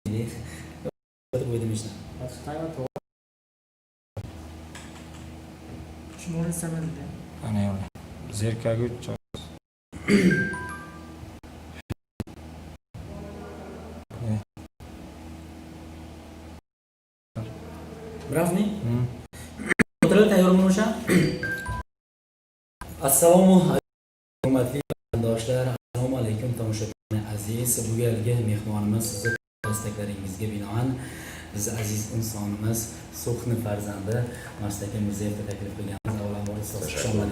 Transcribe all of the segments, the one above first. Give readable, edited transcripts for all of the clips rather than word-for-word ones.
Qo'ydim ishni. Ana yo'li. Zerkagu Birovni? O'tirib tayyormi o'sha? Assalomu alaykum hurmatli vatandoshlar, assalomu alaykum tomoshabinlar aziz. Bu galgi mehmonimiz sizni istaklaringizga binoan biz aziz insonimiz So'xni farzandi Maqsud aka Mirzayevni taklif qilganmiz. Avvalambor ustoz, xushomad.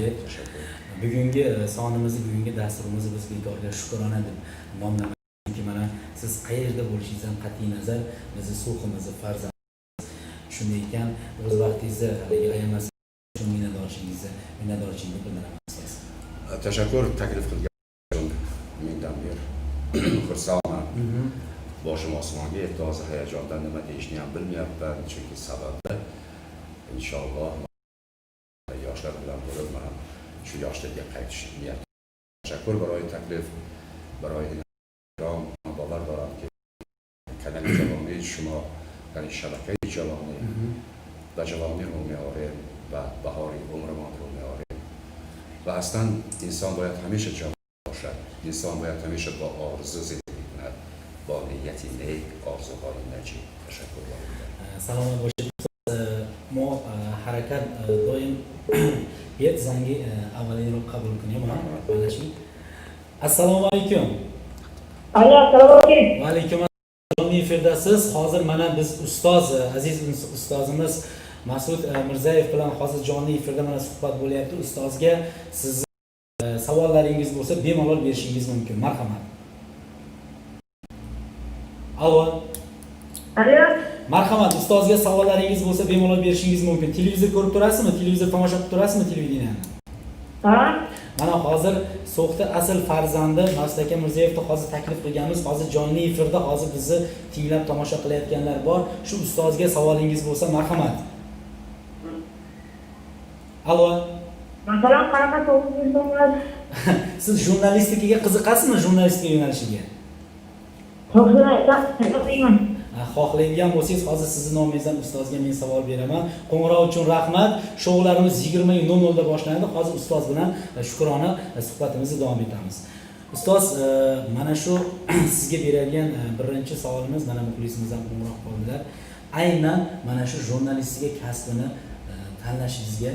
Bugungi sonimizni, bugungi dasturimizni biz bekorga shukrona deb nomlamaymiz. Chunki mana siz qayerda bo'lishingizdan qat'iy nazar bizni So'ximizni farzandi. Shunday ekan, o'z vaqtingizni haligi ayamasdan uchun minnatdorchiligimizni bildiraman ustoz. Tashakkur taklif qilgan mendan beri xursandman. Boshim osmonga yetdi, hozir hayajondan nima deyishni ham bilmayapman, chunki sababi inshaalloh yoshlar bilan bo'lib man shu yoshlarga qaytish niyat. Tashakkur baroy taklif, baroy ikrom. Bovar doramki, kanali javoniy shumo, ya'ni shabakai javoniy va javoniy ро меорем ва баҳори умрамон ро меорем. Ва аслан инсон бояд ҳамеша ҷавон бошад, инсон бояд ҳамеша бо орзу зиндагӣ кунад, бо нияти нек, орзуҳои наҷиб. Tashakkur. Salomat bo'ling. Мо ҳаракат доим bet zangi avvalинро qabul qiling. Mana shu. Assalomu alaykum. Alo, assalomu alaykum. Va alaykum assalom. Jonli efirdasiz. Hozir mana biz ustoz, aziz ustozimiz Mas'ud Mirzayev bilan hozir jonli efirda mana suhbat bo'lyapti. Ustozga sizni savollaringiz bo'lsa bemalol berishingiz mumkin. Marhamat. Alo. Alo. Marhamat, ustozga savollaringiz bo'lsa bemalol berishingiz mumkin. Televizor ko'rib turasizmi? Televizor tomosha qilib turasizmi televideniyani? Ha? Mana hozir So'xda asl farzandi Maqsud aka Mirzayevni hozir taklif qilganmiz. Hozir jonli efirda hozir bizni tinglab tomosha qilayotganlar bor. Shu ustozga savolingiz bo'lsa marhamat. Alo. Masalan, qanaqa to'g'ri insonlar? Siz jurnalistikaga qiziqasizmi? Jurnalistika yo'nalishiga? Xohlayman. Xohlaydigan bo'lsangiz hozir sizni nomingizdan ustozga men savol beraman. Qo'ng'iroq uchun rahmat. Shoularimiz 20:00 da boshlanadi. Hozir ustoz bilan shukrona suhbatimizni davom etamiz. Ustoz, mana shu sizga beradigan birinchi savolimiz, mana muxlisimizdan qo'ng'iroq qildilar. Aynan mana shu jurnalistika kasbini tanlashingizga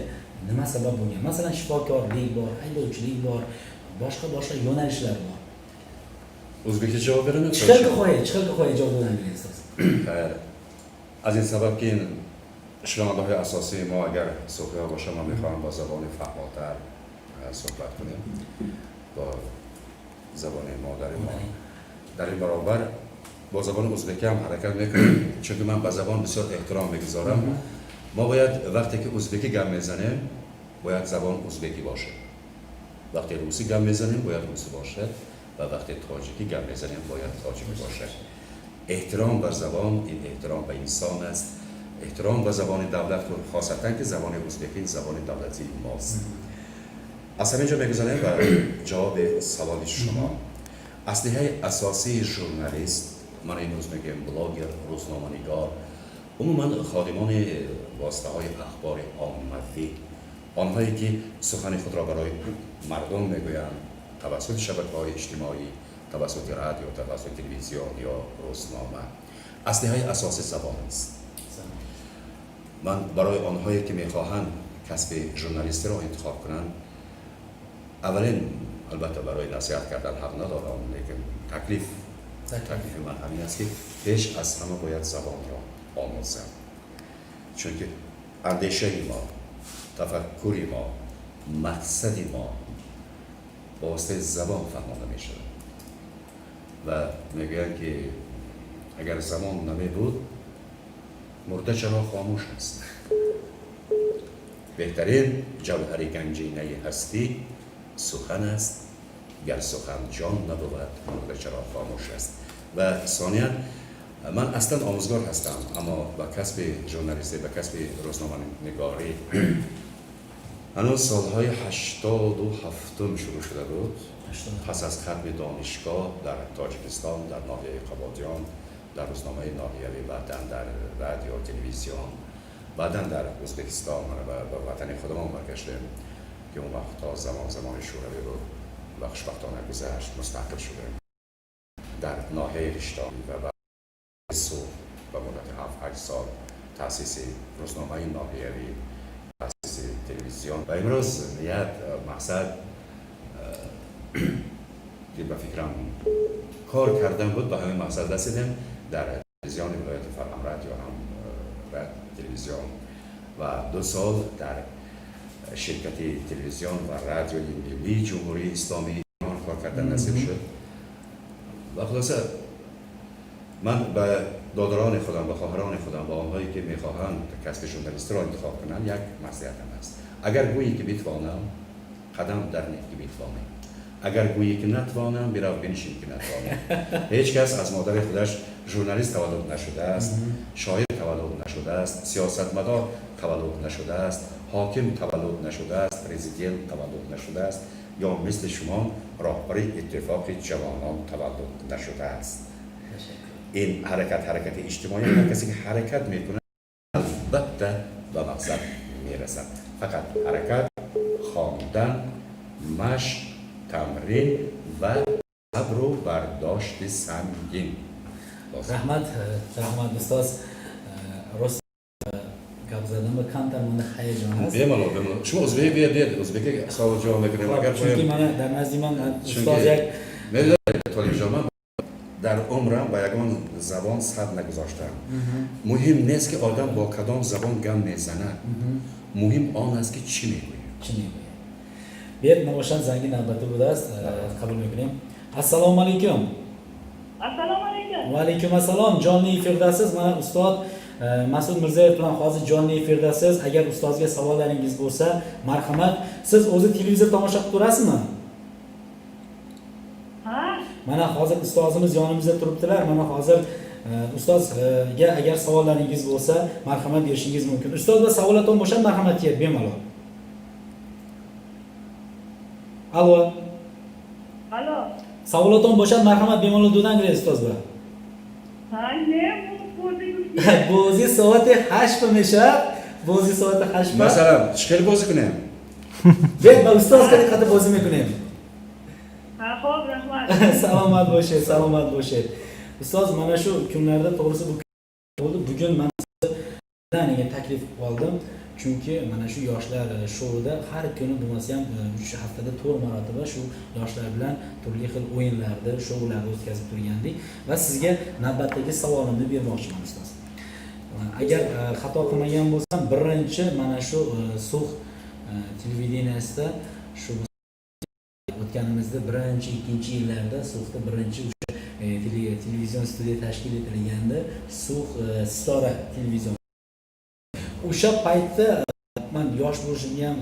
nima sabab bo'lgan? Masalan, shifokorlik bor, haydovchilik bor, boshqa yo'nalishlar bor. O'zbekcha javob beraman. Chiqarga qo'ya javob beramiz ustoz. خیر. از این سبب که این شنونده اساسی ما اگر سوخیا باشه، ما میخوایم با زبان فهماتر صحبت کنیم، با زبان مادر ما. در این برابر با زبان ازبکی هم حرکت میکنیم، چون که من به زبان بسیار احترام میگذارم. ما باید وقتی که ازبکی گم میزنیم باید زبان ازبکی باشه، وقتی روسی گم میزنیم باید روسی باشه و وقتی تاجیکی گم میزنیم باید تاجیکی باشه. احترام بر زبان این احترام به انسان است، احترام به زبان دولت، خاصتا که زبان ازبکی زبان دولتی ماست. از همینجا میگذاریم و جواب سوال شما. اسلحه اساسی ژورنالیست، من امروز میگم بلاگر، روزنامه‌نگار، عموما خادمان واسطه های اخبار عاموی، آنهایی که سخن خود را برای مردم میگویند توسط شبکه های اجتماعی، توسط رادیو، توسط تلویزیون یا روزنامه، اسلحه اساسی زبان است. من برای آنهایی که میخواهند کسب ژورنالیستی را انتخاب کنند، اولین البته برای نصیحت کردن حق ندارم، لیکن تکلیف من همین است که پیش از همه باید زبان را آموزم، چون که اندیشه ما، تفکر ما، مقصد ما با واسطه زبان فهمانده می شود. و میگویند که اگر زمان نمی بود مرده چرا خاموش است. بهترین جوهر گنجینه هستی سخن است، گر سخن جان نبود مرده چرا خاموش است. و ثانیا من اصلا آموزگار هستم، اما با کسب ژورنالیستی، با کسب روزنامه نگاری هنوز سالهای 87 شروع شده بود. پس از ختم دانشگاه در تاجیکستان، در ناحیه قبادیان، در روزنامه ناحیوی، بعدا در رادیو تلویزیون، بعدا در ازبکستان و به وطن خودمان برگشتیم که اون وقت تا زمان شوروی بود و خوشبختانه گذشت، مستقل شدیم در ناحیه رشتان و بعد سوخ به مدت 7-8 سال تاسیس روزنامه ناحیوی، تاسیس تلویزیون و امروز نیت مقصد که به فکرم کار کردن بود، به همین مقصد رسیدیم در تلویزیون ولایت فرهنگ رادیو هم تلویزیون و 2 سال در شرکت تلویزیون و رادیوی ملی جمهوری اسلامی ایران کار کردن نصیب شد. و خلاصه من به دادران خودم، به خواهران خودم، به آنهایی که میخواهند کسب ژورنالیستی را انتخاب کنند یک مصلحتم است. اگر گویی که بتوانم قدم در نه که بتوانم، اگر گویی که نتوانم برو بنشین که نتوانم. هیچ کس از مادر خودش ژورنالیست تولد نشده است، شاعر تولد نشده است، سیاستمدار تولد نشده است، حاکم تولد نشده است، پرزیدنت تولد نشده است، یا مثل شما راهبر اتفاق جوانان تولد نشده است. این حرکت اجتماعی، هر کسی که حرکت میکنه البته به مقصد میرسد. فقط حرکت، خواندن، مشق، تمرین و صبر و برداشت سنگین. Rahmat, rahmat ustoz. Rost gap задам ва камтар монда ҳаяҷон аст. Бемалол, бемалол. Шумо узбек биед, узбеки савол ҷавоб мекунем. Агар чунки мана дар назди ман устоз як медонед, Толибҷон, ман дар умрам ба ягон забон сад нагузоштам. Муҳим нест ки одам бо кадом забон гам мезанад, муҳим он аст ки чӣ мегӯяд. Чӣ мегӯяд. Биед, набошанд занги навбатӣ будааст, қабул мекунем. Assalomu alaykum. Assalomu alaykum. Va alaykum assalom. Jonli efirdasiz. Mana ustod Mas'ud Mirzayev bilan hozir jonli efirdasiz. Agar ustozga savollaringiz bo'lsa, marhamat. Siz o'zi televizor tomosha qilib turasizmi? Ha. Mana hozir ustozimiz yonimizda turibdilar. Mana hozir ustozga agar savollaringiz bo'lsa, marhamat berishingiz mumkin. Ustoz va savollar bo'lsa, marhamat bemalol. Alo. Alo. Savollar bo'lsa, marhamat bemalol do'dan kirasiz ustozlar. Ha, ne bu بازی ساعت 8 میشه. بازی ساعت 8. مثلا چه بازی کنیم؟ بیاید با استاد خیلی قطع بازی میکنیم. Ha, xo'p, rahmat. Salomat bo'lishing, salomat bo'lishing. Ustoz, mana shu kunlarda to'g'risi bu bo'ldi. Bugun men sizga taklif oldim. Chunki mana shu yoshlar shouvida har kuni bo'lmasa ham 3 haftada 4 marotaba shu yoshlar bilan turli xil o'yinlarni, shoularni o'tkazib turgandik va sizga navbatdagi savolimni bermoqchiman ustoz. Agar xato qilmagan bo'lsam, birinchi mana shu So'x televideniyasida shu o'tganimizda birinchi, ikkinchi yillarda So'xda birinchi o'sha televizion studiya tashkil etilganda So'x Sitora televizion. O'sha paytda man yosh bo'lishimga ham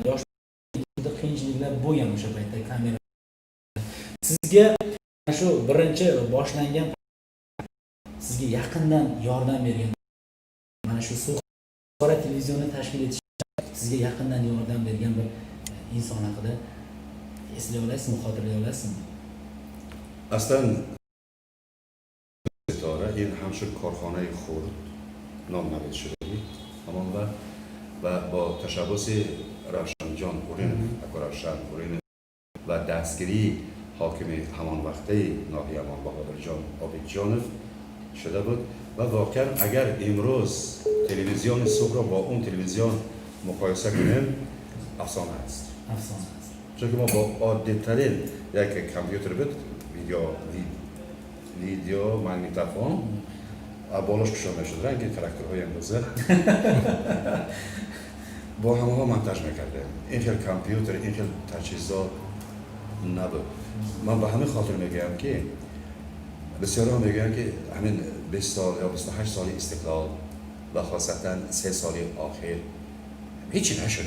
yosh qiyinchiliklar bo'lgan o'sha paytda kamera. Sizga shu birinchi boshlangan sizga yaqindan yordam bergan mana shu So'x Sitora televizionni tashkil etish sizga yaqindan yordam bergan bir inson haqida eslay olasizmi, xotirlay olasizmi? Aslan ستاره این همچون کارخانه خرد نام نویس شده بود همان و با تشبث روشن جان اورینف، روشن اورینف و دستگیری حاکم همان وقته ناحیه همان بهادر جان آبیجانف شده بود و واقعا اگر امروز تلویزیون صبح را با اون تلویزیون مقایسه کنیم افسانه است. افسانه است. چون که ما با عادی ترین یک کامپیوتر بود، ویدیو مگنیتافون بالاش کشان میشد، رنگ تراکتورهای امروزه با همه ها منتج میکردیم. این خیلی کامپیوتر، این خیلی تجهیزات نبود. من به همه خاطر میگم که بسیار ها میگن که همین 20 سال یا 28 سال استقلال و خاصتا 3 سال آخر هیچی نشد.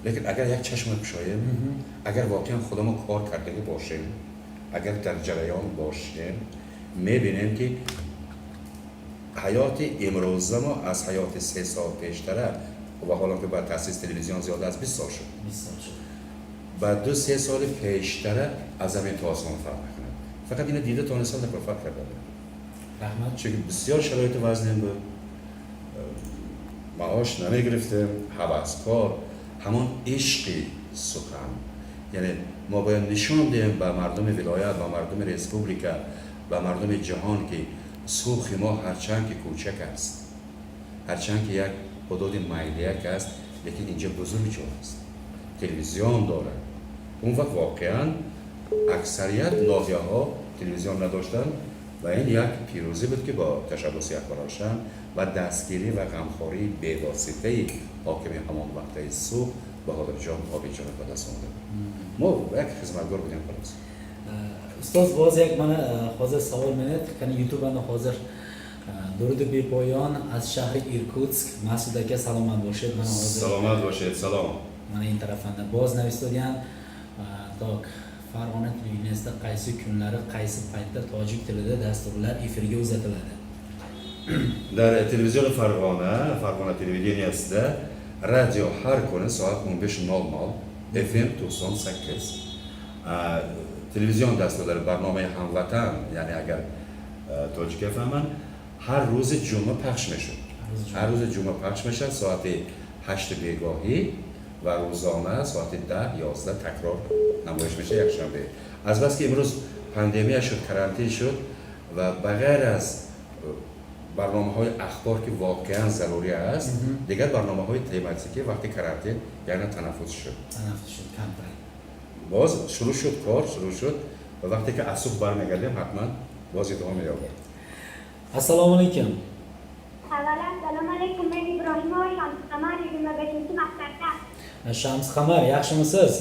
لیکن اگر یک چشم بگشاییم، اگر واقعا خودمون کار کرده باشیم، اگر در جریان باشیم، میبینیم که حیات امروز ما از حیات 3 سال پیشتره و حالا که بعد تاسیس تلویزیون زیاد از 20 سال شد. 20 سال شد. بعد 2-3 سال پیشتره از زمین تا آسمان فرق میکنه. فقط اینو دیده تانستان در فرق کرده. Rahmat. Chunki بسیار شرایط وزنین بود، معاش نمیگرفتیم، هوسکار، همان عشقی سخن. یعنی ما باید نشون دهیم به مردم ولایت و مردم رسپوبلیکا و مردم جهان که سوخ ما هرچند که کوچک است، هرچند که یک حدود میلیک است، لیکن اینجا بزرگ جا است، تلویزیون داره. اون وقت واقعا اکثریت ناحیه ها تلویزیون نداشتن و این یک پیروزی بود که با تشبث اکبر و دستگیری و غمخواری بی‌واسطه حاکم همان وقت سوخ بهادر جان آبیجان به دست آمده. ما یک خدمتگار بودیم خلاص. Ustoz, boz як mana hozir savol meni qani YouTube'dan hozir дуруди бепоён аз шаҳри Иркутск Масуд ака, саломат бошед. Mana hozir Salomat boshед, salom. Mana ин tarafdan боз навиштодиян. Так, Farg'ona televideniyasida qaysi kunlari, qaysi paytda tojik tilida dasturlar efirga uzatiladi? Дар телевизиони Фарғона, Фарғона телевидениясida radio har kuni soat 15:00, FM 98. Телевизион dasturlari барномаи ҳамватан, яъне агар тоҷика фаҳманд, ҳар рӯзи ҷумъа пахш мешуд. Ҳар рӯзи ҷумъа пахш мешавад соати 8 бегоҳӣ ва рӯзона соати 10, 11 такрор намоиш мешавад якшанбе. Азбаски имрӯз пандемия шуд, карантин шуд ва ба ғайр аз барномаҳои ахбор, ки воқеан зарурӣ аст, дигар барномаҳои тематикӣ вақти карантин, яъне танаффус шуд. Танаффус шуд камтар. Боз шурӯъ шуд, кор шурӯъ шуд ва вақте ки аз субҳ бармегардем, ҳатман боз идома меёбад. Assalomu alaykum. Avvalan assalomu alaykum. Men Ibrohimova Shamsqamar, 25 maktabda. Shamsqamar, yaxshimisiz?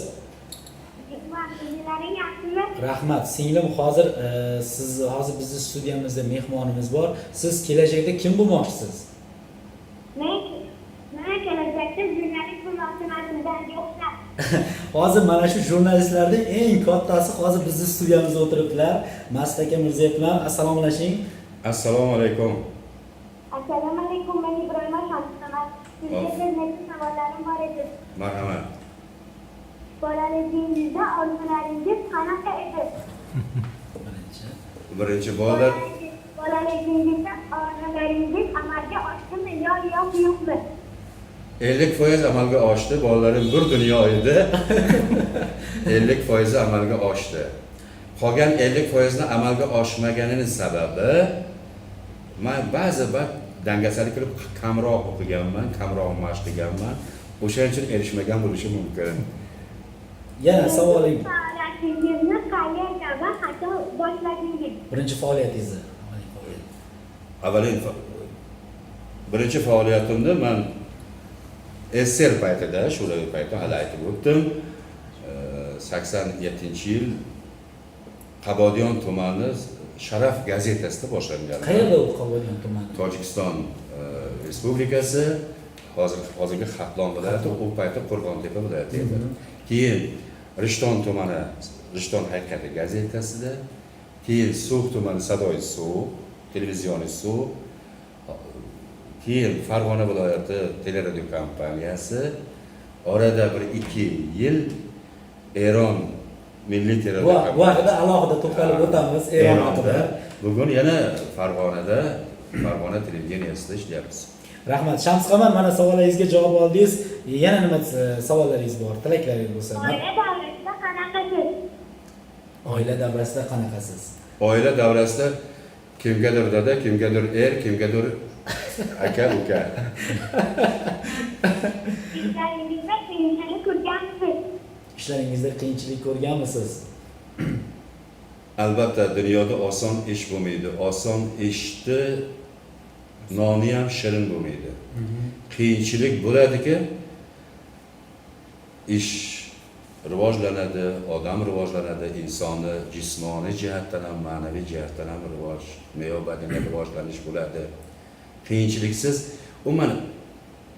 Sizlaring yaxshimi? Rahmat, singlim. Hozir siz hozir bizni studiyamizda mehmonimiz bor. Siz kelajakda kim bo'lmoqchisiz? Men kelajakda jurnalist bo'lmoqchiman sizlarga o'xshab. Hozir mana shu jurnalistlarning eng kattasi hozir bizni studiyamizda o'tiribdilar. Masud aka Mirzayev bilan assalomlashing. Assalomu alaykum. Assalomu alaykum. Men Ibrohimova Shamsqamar. Sizga bir necha savollarim bor edi. Marhamat. Bolaligingizda orzularingiz qanaqa edi? Birinchi. Birinchi bolalar Bolaligingizda orzularingiz amalga oshdimi yo yo'qmi? 50% amalga oshdi. Bolalarim bir dunyo edi. 50 foizi amalga oshdi. Qolgan 50 foizni amalga oshmaganini sababi, man ba'zi vaqt dangasalik qilib kamroq o'qiganman, kamroq mashq qilganman, o'shaning uchun erishmagan bo'lishi mumkin. Yana savoling. Faoliyatingizni qayerda va qachon boshladingiz? Birinchi faoliyatingizni. Avvalgi faoliyat. Avvalin birinchi faoliyatimni man SSR paytida, Shuraviy paytida, hali aytib o'tdim, 87-yil Qabodiyon tumani Sharaf gazetasida boshlangan. Qayerda u Qabodiyon tumani? Tojikiston Respublikasi, hozir hozirgi Xatlon viloyati, u payti Qo'rg'ontepa viloyati edi. Keyin Rishton tumani Rishton haqiqati gazetasida, keyin So'x tumani Sadoi So'x, televizioni So'x, keyin Farg'ona viloyati teleradio kompaniyasi, orada bir 2 yil Eron milliy Bu, teleradio bu haqida alohida to'xtalib o'tamiz, Eron haqida. Bugun yana Farg'onada, Farg'ona televideniyasida ishlayapmiz. Rahmat. Shamsqamar, mana savollaringizga javob oldingiz. Yana nima savollaringiz bor, tilaklaringiz bo'lsa. Oila davrasida qanaqasiz? Oila davrasida qanaqasiz? Oila davrasida kimgadir dada, kimgadir er, kimgadir aka uka. Ishlaringizda qiyinchilik ko'rganmisiz? Ishlaringizda qiyinchilik ko'rganmisiz? Albatta, dunyoda oson ish bo'lmaydi. Oson ishni noni ham shirin bo'lmaydi. Qiyinchilik bo'ladiki, ish rivojlanadi, odam rivojlanadi, insonni jismoniy jihatdan ham, ma'naviy jihatdan ham rivoj meyobadini rivojlanish bo'ladi. Qiyinchiliksiz, umuman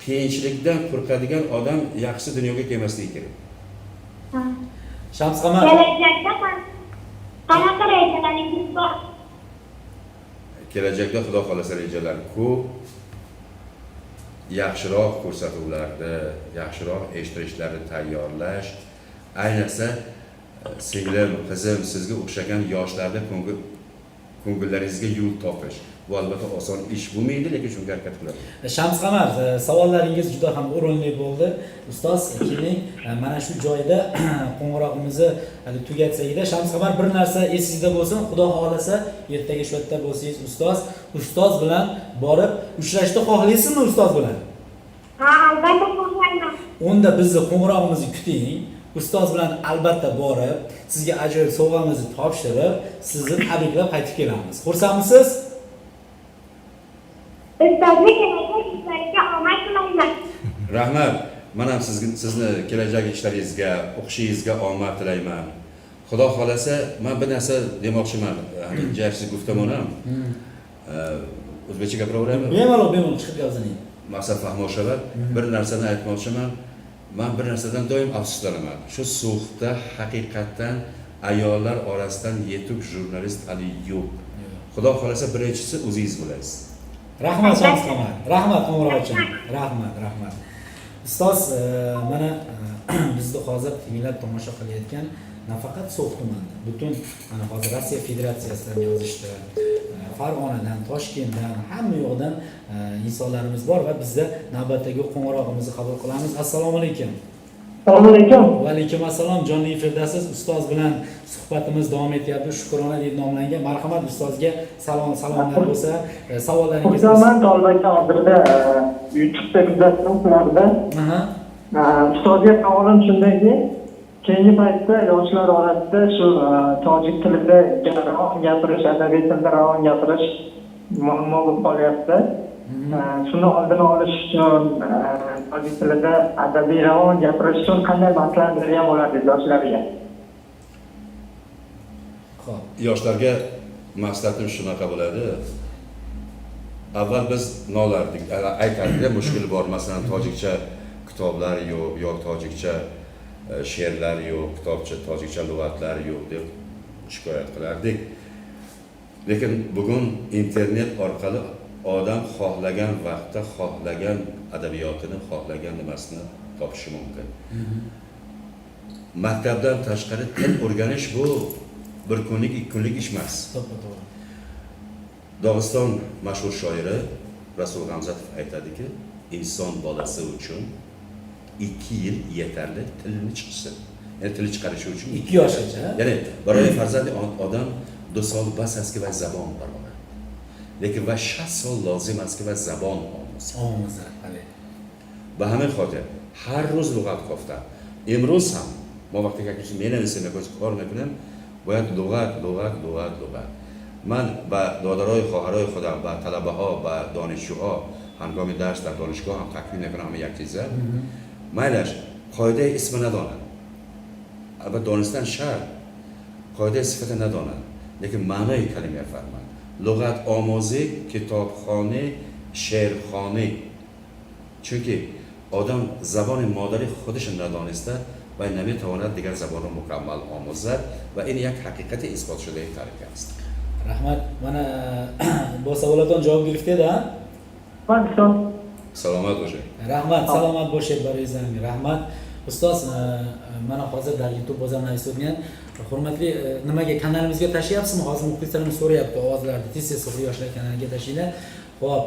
qiyinchilikdan qo'rqadigan odam yaxshisi dunyoga kelmasligi kerak. Shamsqamar. Kelajakda qanaqa rejalaringiz bor? Kelajakda, xudo xohlasa, rejalar ko'p. Yaxshiroq ko'rsatuvlarni, yaxshiroq eshittirishlarni tayyorlash, ayniqsa singlim, qizim, sizga o'xshagan yoshlarni ko'ngil Ko'ngillaringizga yo'l topish. Bu albatta oson ish bo'lmaydi, lekin shunga harakat qiladi. Shamsqamar, savollaringiz juda ham o'rinli bo'ldi. Ustoz, keling, mana shu joyda qo'ng'irog'imizni hali tugatsakda, Shamsqamar, bir narsa esingizda bo'lsin, Xudo xohlasa ertaga shu yerda bo'lsangiz, ustoz bilan borib uchrashishni xohlaysizmi ustoz bilan? Ha, albatta xohlayman. Unda bizni qo'ng'irog'imizni kuting. Ustoz bilan albatta borib, sizga ajoyib sovg'amizni topshirib, sizni tabriklab qaytib kelamiz. Xursandmisiz? Ustozni kelajak ishlariga omad tilayman. Rahmat. Men ham sizni kelajak ishlaringizga, o'qishingizga omad tilayman. Xudo xohlasa, men bir narsa demoqchiman. همین guftamonam. O'zbekcha gapiraveraymi? Bemalol, bemalol chiqib gapirsangiz. Maqsad fahmo shavad. Bir narsani aytmoqchiman. Men bir narsadan doim afsuslanaman. Shu So'xda haqiqatdan ayollar orasidan yetuk jurnalist hali yo'q. Xudo xohlasa birinchisi o'zingiz bo'lasiz. Rahmat, Shamsqamar. Rahmat qo'ng'iroq uchun. Rahmat, rahmat. Ustoz, mana bizni hozir tinglab tomosha qilayotgan nafaqat So'x tumanida, butun mana hozir Rossiya Federatsiyasidan yozishdi, Farg'onadan, Toshkentdan, hamma yoqdan insonlarimiz bor va bizda navbatdagi qo'ng'irog'imizni qabul qilamiz. Assalomu alaykum. Assalomu alaykum. Va alaykum assalom. Jonli efirdasiz. Ustoz bilan suhbatimiz davom etyapti. Shukrona deb nomlangan. Marhamat, ustozga salomlar bo'lsa, savollaringiz bo'lsa. Xursandman, Tolibaka, hozirda YouTube'da kuzatdim sizlarni. Ustozga savolim shundayki, keyingi paytda yoshlar orasida shu tojik tilida ravon gapirish, adabiy tilda ravon gapirish muammo bo'lib qolyapti. Shuni oldini olish uchun, tojik tilida adabiy ravon gapirish uchun qanday maslahat bergan bo'lardingiz yoshlarga? Xo'p. Yoshlarga maslahatim shunaqa bo'ladi. Avval biz nolardik, aytardik, mushkul bor, masalan, tojikcha kitoblar yo'q, yo tojikcha she'rlar yo'q, kitobcha tojikcha lug'atlar yo'q deb shikoyat qilardik. Lekin bugun internet orqali odam xohlagan vaqtda xohlagan adabiyotini, xohlagan nimasini topishi mumkin. Maktabdan tashqari til o'rganish bu bir kunlik, ikki kunlik ish emas. To'ppa-to'g'ri. Dog'iston mashhur shoiri Rasul G'amzatov aytadiki, inson bolasi uchun 2 yil yetarli tilini chiqishsin. Ya'ni tili chiqarishi uchun 2 yoshgacha. Ya'ni барои фарзанди одам 2 сол бас аст ки вай забон барорад. Лекин вай 6 сол лозим аст ки вай забон омӯзад. Омӯзад, бале. Ба ҳамин хотир ҳар рӯз луғат кофтан. Имрӯз ҳам мо вақте ки як чиз менависем, як чиз кор мекунем, бояд луғат, луғат, луғат, луғат. Ман ба додарои хоҳарои худам, ба талабаҳо, ба донишҷӯҳо ҳангоми дарс дар донишгоҳ ҳам таклиф мекунам ҳама як чиза. Майлаш қоидаи исма надонад. Албатта донистан шарт, қоидаи сифата надонад, лекин маънои калима фаҳмад. Луғат омӯзӣ, китобхонӣ, шеърхонӣ. Чунки одам забони модари худаш надониста ва наметавонад дигар забонро мукаммал омӯзад ва ин як ҳақиқати исботшудаи таърих аст. Rahmat. Mana bu savollardan javob гирифтед, а? Man ustoz. Salomat bo'ling. Rahmat, salomat bo'shed baringizdan. Rahmat. Ustoz, mana hozir dar YouTube bozordan aytgan hurmatli, nimaga kanalimizga tashlayapsizmi? Hozir muxlislarimiz so'rayapti ovozlarni. Tez-tez So'xli yoshlar kanaliga tashlanglar. Xo'p.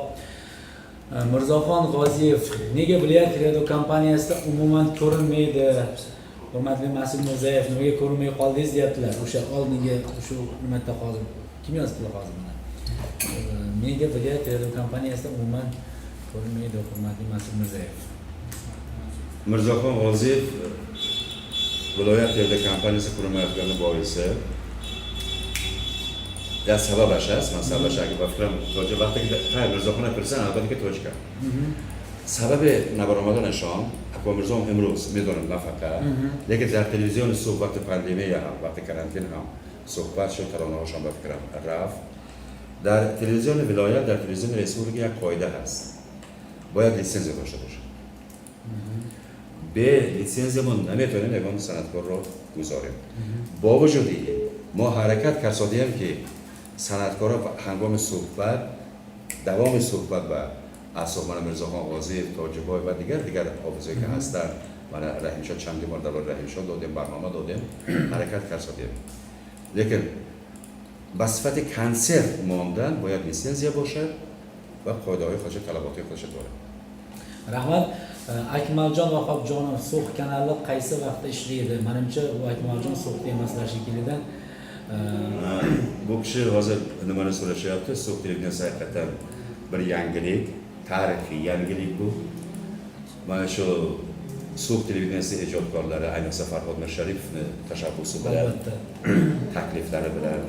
Mirzoxon G'oziyev nega viloyat radio kompaniyasida umuman ko'rinmaydi? Hurmatli Mas'ud Mirzayev, nimaga ko'rinmay qoldingiz deyaptilar. O'sha oldingi shu nimada hozir kim yozibdilar hozir mana? Nega viloyat radio kompaniyasida umuman ko'rinmaydi hurmatli Mas'ud Mirzayev? Mirzoxon G'oziyev viloyat radio kompaniyasi ko'rinmayotgani boisi ya sabab aşas, man sabab ashagi ba fikram tojik вақте ки хай Мирзохон пурсан, албатта ки тоҷика. Сабаби набаромаданашон ака Мирзом имрӯз медонам нафақа, лекин дар телевизиони субҳ вақти пандемия ҳам, вақти карантин ҳам суҳбат шуд, таронаҳошон ба фикрам рафт. Дар телевизиони вилоят, дар телевизиони республика як қоида ҳаст. Бояд литсензия дошта бошад. Бе литсензия мо наметавонем ягон санъаткорро гузорем. Бо вуҷуди ин мо ҳаракат карсодием ки санъаткорро ҳангоми суҳбат, давоми суҳбат ба асоб мана Мирзохон Ғозиев, Тоҷибой ва дигар ҳофизое ки ҳастанд, мана Раҳимшо, чанди бор дар бораи Раҳимшо додем, барнома додем, ҳаракат карсодием. Лекин Ба сифати консерт мондан бояд лицензия бошад ва қоидаҳои худша, талаботҳои худша дорад. Rahmat. Akmaljon Vahobjonov, So'x kanali qaysi vaqtda ishlaydi? Manimcha, bu Akmaljon So'xda emaslar shekillidan. Bu kishi hozir nimani so'rashyapti? So'x televideniyasi haqiqatdan bir yangilik, tarixiy yangilik bu. Mana shu So'x televideniyasi ijodkorlari, ayniqsa Farhod Mirsaripovni tashabbusi bilan, takliflari bilan,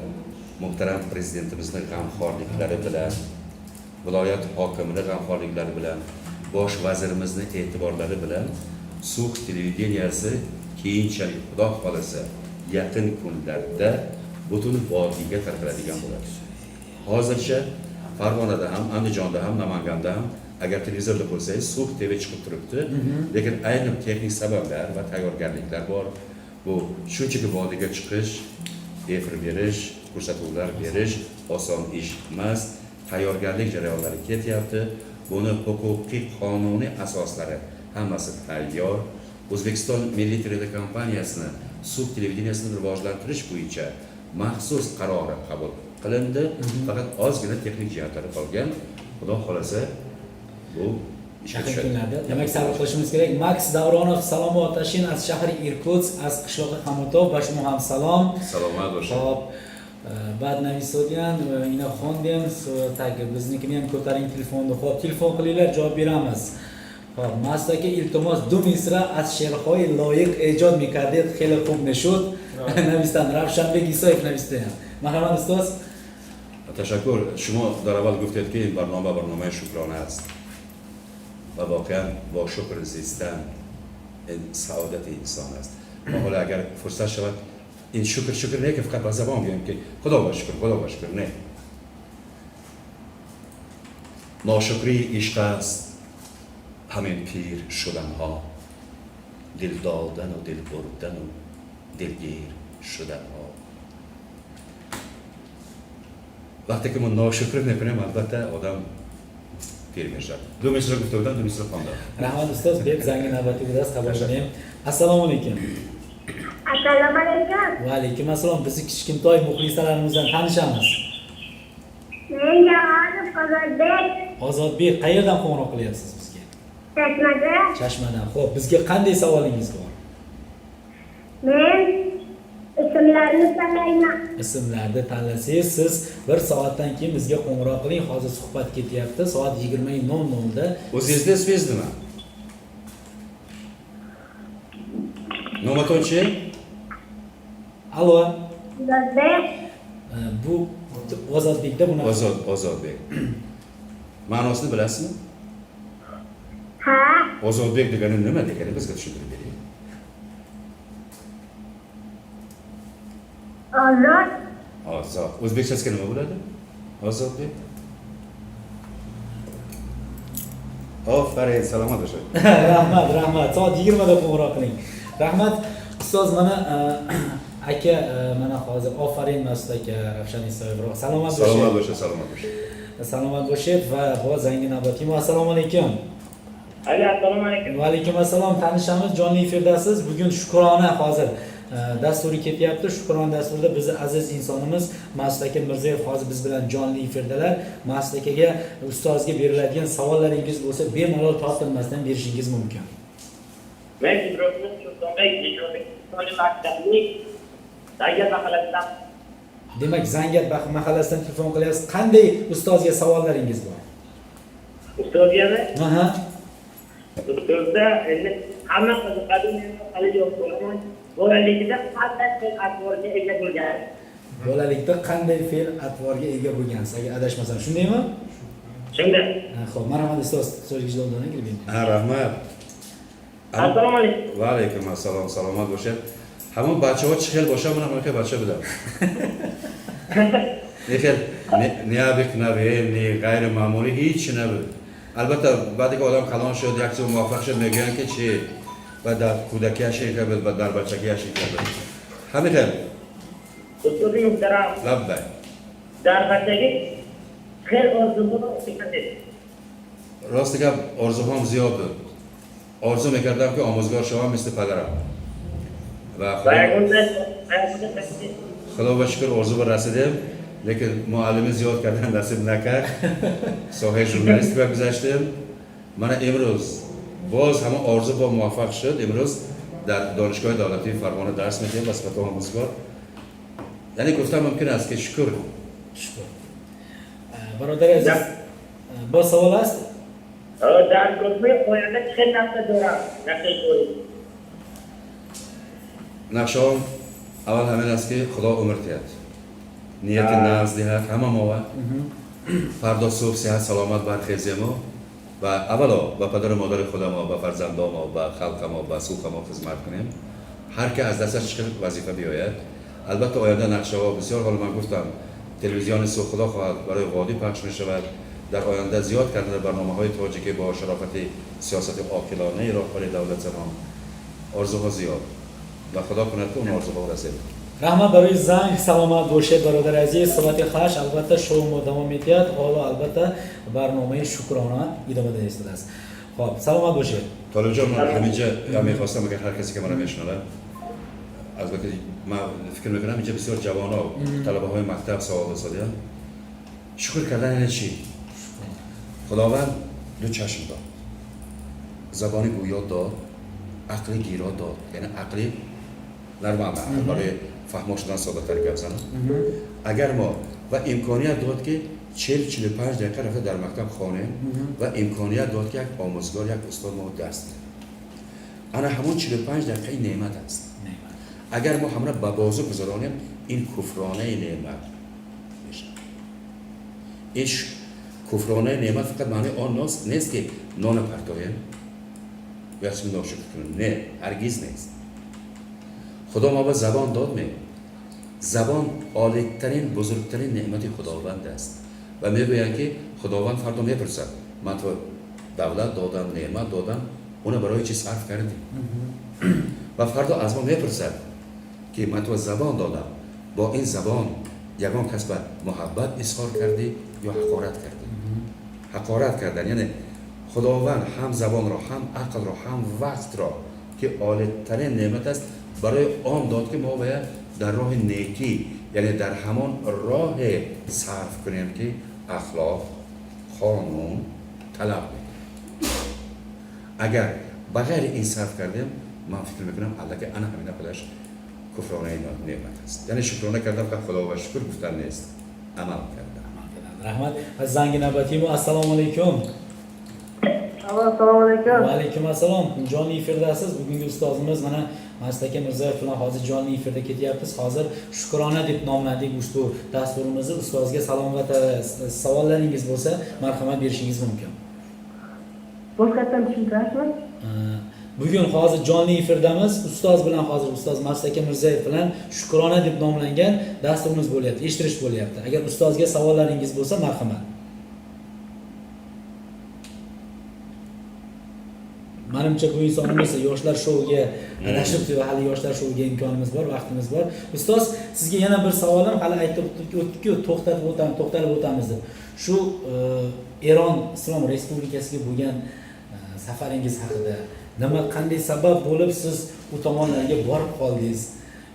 muhtaram prezidentimizni g'amxo'rliklari bilan, viloyat hokimini g'amxo'rliklari bilan, bosh vazirimizni e'tiborlari bilan So'x televideniyasi keyinchalik, Xudo xohlasa, yaqin kunlarda butun vodiyga tarqaladigan bo'ladi. Hozircha Farg'onada ham, Andijonda ham, Namanganda ham agar televizorda ko'rsangiz, So'x TV chiqib turibdi. Lekin ayrim texnik sabablar va tayyorgarliklar bor. Bu shunchaki vodiyga chiqish, efir berish, ko'rsatuvlar berish oson ish emas. Tayyorgarlik jarayonlari ketyapti. Buni huquqiy, qonuniy asoslari hammasi tayyor. O'zbekiston Milliy telekompaniyasini So'x televideniyasini rivojlantirish bo'yicha maxsus qarori qabul qilindi. Faqat ozgina texnik jihatlari qolgan. Xudo xohlasa, bu ishga Yaqin tushadi. kunlarda. Demak, sabr qilishimiz kerak. Max Davronov, salom otashin аз shahri Irkutsk, аз qishlog'i Xomutov, ба шумо ҳам salom. Salomat bo'ling. Xo'p, ba'd navisodian, ina xondem, так, biznikini ham ko'taring telefonni. Xo'p, telefon qilinglar, javob beramiz. Xo'p, Mas'ud aka, iltimos, ду мисра аз she'rҳои Лоиқ эҷод мекардед, хеле хуб мешуд. Навистан Равшанбек Исоев навистаям. Марҳамат, устоз. Ташаккур. Шумо дар аввал гуфтед, ки ин барнома барномаи шукрона аст ва воқеан бо шукр зистан ин саодати инсон аст. Мо ҳоло агар фурсат шавад, ин шукр шукр не ки фақат ба забон гӯем, ки Худо ба шукр, Худо ба шукр, не. Ношукрии ишқ аст ҳамин пир шуданҳо, дил додану дил бурдану дилгир шуданҳо. Вақте ки мо ношукрӣ мекунем, албатта, одам пир мешавад. Ду мисра гуфта будам, ду мисра хондам. Rahmat, ustoz. Beb zangi navbati будааст, qabul qiling. Assalomu alaykum. Assalomu alaykum. Va alaykum assalom. Bizni kichkintoy muxlislarimizdan tanishamiz. Men Jahonov Ozodbek. Ozodbek, qayerdan qo'ng'iroq qilyapsiz bizga? Chashmada. Chashmadan. Xo'p, bizga qanday savolingiz bor? Men ismlarni tanlayman. Ismlarni tanlasangiz, siz bir soatdan keyin bizga qo'ng'iroq qiling. Hozir suhbat ketyapti. Soat 20:00 da. O'zingizni ismingiz nima? Номатон чи? Allo. Ozodbek. Bu Ozodbekda bunaqa. Ozodbek. Ma'nosini bilasizmi? Ha. Ozodbek degani nima degani, bizga tushuntirib bering. Ozod. Ozod. O'zbekchasiga nima bo'ladi? Ozodbek. Ofarin, salomat bo'ling. Rahmat, rahmat. Soat 20 da qo'ng'iroq qiling. Rahmat, ustoz, mana aka, mana hozir ofarin Mas'ud aka, Ravshan Isoyev, salomat bo'ling. Salomat bo'ling, salomat bo'ling. Salomat bo'ling va bu zangi navbatga. Assalomu alaykum. Alo, assalomu alaykum. Va alaykum assalom. Tanishamiz, jonli efirdasiz. Bugun Shukrona hozir dasturi ketyapti. Shukrona dasturida bizni aziz insonimiz Mas'ud aka Mirzayev hozir biz bilan jonli efirdalar. Mas'ud akaga, ustozga beriladigan savollaringiz bo'lsa, bemalol tortinmasdan berishingiz mumkin. Men Ibrohimov Sultonbek, 25 sonli maktablik, Zangiat mahallasidan. Demak, Zangiat mahallasidan telefon qilyapsiz. Qanday ustozga savollaringiz bor? Ustozgami? Aha. Ustozda endi hamma qiziqadi, men hali yo'q bo'laman. Bolaligida qanday fe'l atvorga ega bo'lgan? Bolalikda qanday fe'l atvorga ega bo'lgansiz? Agar adashmasam, shundaymi? Shunday. Xo'p, marhamat ustoz, so'zga javob bering. Ha, rahmat. Assalomu alaykum. Va alaykum assalom, salomat bo'ling. Hamon bachaho чӣ хел боша, мана ҳамака бача будам. Не хел необыкновенный, не ғайримаъмулӣ ҳеҷ набуд. Албатта, баъде ки одам калон шуд, як чиз муваффақ шуд, мегӯянд ки чи ва дар кӯдакиаш ин хел буд, ва дар бачагиаш ин хел буд. Ҳамин хел. Ustozi muhtaram, Лаббай. дар бачагӣ хел orzuҳо дошт. Рости гап, орзуҳом зиёд буд. Орзу мекардам, ки омӯзгор шавам мисли падарам. Ва Va yakunda Худо ба шукр, орзу ба расидем. Lekin muallimi ziyod karдан nasib накард. Соҳаи журналистика гузаштем. Мана имрӯз боз ҳамон орзу бо муваффақ шуд. Имрӯз дар Донишгоҳи давлатии Фарғона дарс медиҳем ба сифати омӯзгор. Яъне гуфтан мумкин аст, ки шукр. Шукр. Бародари азиз, боз савол аст? Дар гурӯҳи оянда чӣ хел нақша дорам, нақшаи корӣ? Нақшаҳо аввал ҳамин аст, ки Худо умр диҳад, нияти нағз диҳад ҳама мо ва фардо субҳ сиҳат саломат бархезему ва аввало ба падару модари худамо, ба фарзандомо, ба халқамо, ба сухамо хизмат кунем. Ҳар ки аз дасташ чӣ хел вазифа биёяд. Албатта, оянда нақшаҳо бисёр. Ҳоло ман гуфтам, телевизиони Сух, Худо хоҳад, барои водӣ пахш мешавад. Дар оянда зиёд кардани барномаҳои тоҷикӣ бо шарофати сиёсати оқилонаи роҳбари давлатамон. Орзуҳо зиёд ва Худо кунад, ки он орзуҳо расед. Раҳмат барои занг, саломат бошед, бародари азиз. Соати 8 албатта шоу мо давом медиҳад. Ҳоло албатта барномаи шукрона идома дода истодааст. Хоб, саломат бошед. Толибҷон, ман ҳаминҷа я мехостам, агар ҳар касе ки мана мешунавад, албатта ман фикр мекунам, инҷа бисёр ҷавоно, талабаҳои мактаб савол доданд. Шукр кардан яъне чӣ? Худованд ду чашм дод, забони гӯё дод, ақли гиро дод, яъне ақли нормал барои фаҳмо шудан соддатар гап занам. Агар мо ва имконият дод, ки 40-45 дақиқа рафта дар мактаб хонем, ва имконият дод, ки як омӯзгор, як устод мо дарс диҳад. Ана ҳамон 45 дақиқаи неъмат аст. Агар мо ҳамра ба бозу гузаронем, ин куфронаи неъмат мешавад. Ин куфронаи неъмат фақат маънои он нест, ки нона партоем ё чизи ношукр кунем. Не, ҳаргиз нест. Худо мо ба забон дод. Ме забон олитарин, бузургтарин неъмати Худованд аст ва мегӯянд, ки Худованд фардо мепурсад: ман ту давлат додам, неъмат додам, уна барои чӣ сарф кардӣ? Ва фардо аз мо мепурсад, ки ман ту забон додам, бо ин забон ягон кас ба муҳаббат изҳор кардӣ ё ҳақорат кардӣ? Ҳақорат кардан, яъне Худованд ҳам забонро, ҳам ақлро, ҳам вақтро, ки олитарин неъмат аст, барои он дод, ки мо бояд дар роҳи некӣ, яъне дар ҳамон роҳе сарф кунем, ки ахлоқ, қонун талаб мекунад. Агар ба ғайри ин сарф кардем, ман фикр мекунам, аллакай ана ҳамина худаш куфронаи неъмат аст. Яъне шукрона кардан фақат Худо ва шукр гуфтан нест, амал кардан. Раҳмат. Занги навбатии мо. Assalomu alaykum. Assalomu alaykum. Va alaykum assalom. Jonli efirdasiz. Bugungi ustozimiz mana Mastaka Mirzayev bilan hozir jonli efirda ketyapmiz. Hozir Shukrona deb nomladik ushbu dasturimizni. Ustozga salom va savollaringiz bo'lsa, marhamat, berishingiz mumkin. Boshqatdan tushuntirasizmi? Bugun hozir jonli efirdamiz. Ustoz bilan hozir, ustoz Mastaka Mirzayev bilan Shukrona deb nomlangan dasturimiz bo'lyapti, eshittirish bo'lyapti. Agar ustozga savollaringiz bo'lsa, marhamat. Manimcha, bu insonimiz yoshlar shouga adashibdi va hali yoshlar shouga imkonimiz bor, vaqtimiz bor. Ustoz, sizga yana bir savolim, hali aytib o'tdikku, to'xtatib o'tamiz, to'xtalib o'tamiz deb. Shu Eron Islom Respublikasiga bo'lgan safaringiz haqida, nima, qanday sabab bo'lib siz u tomonlarga borib qoldingiz?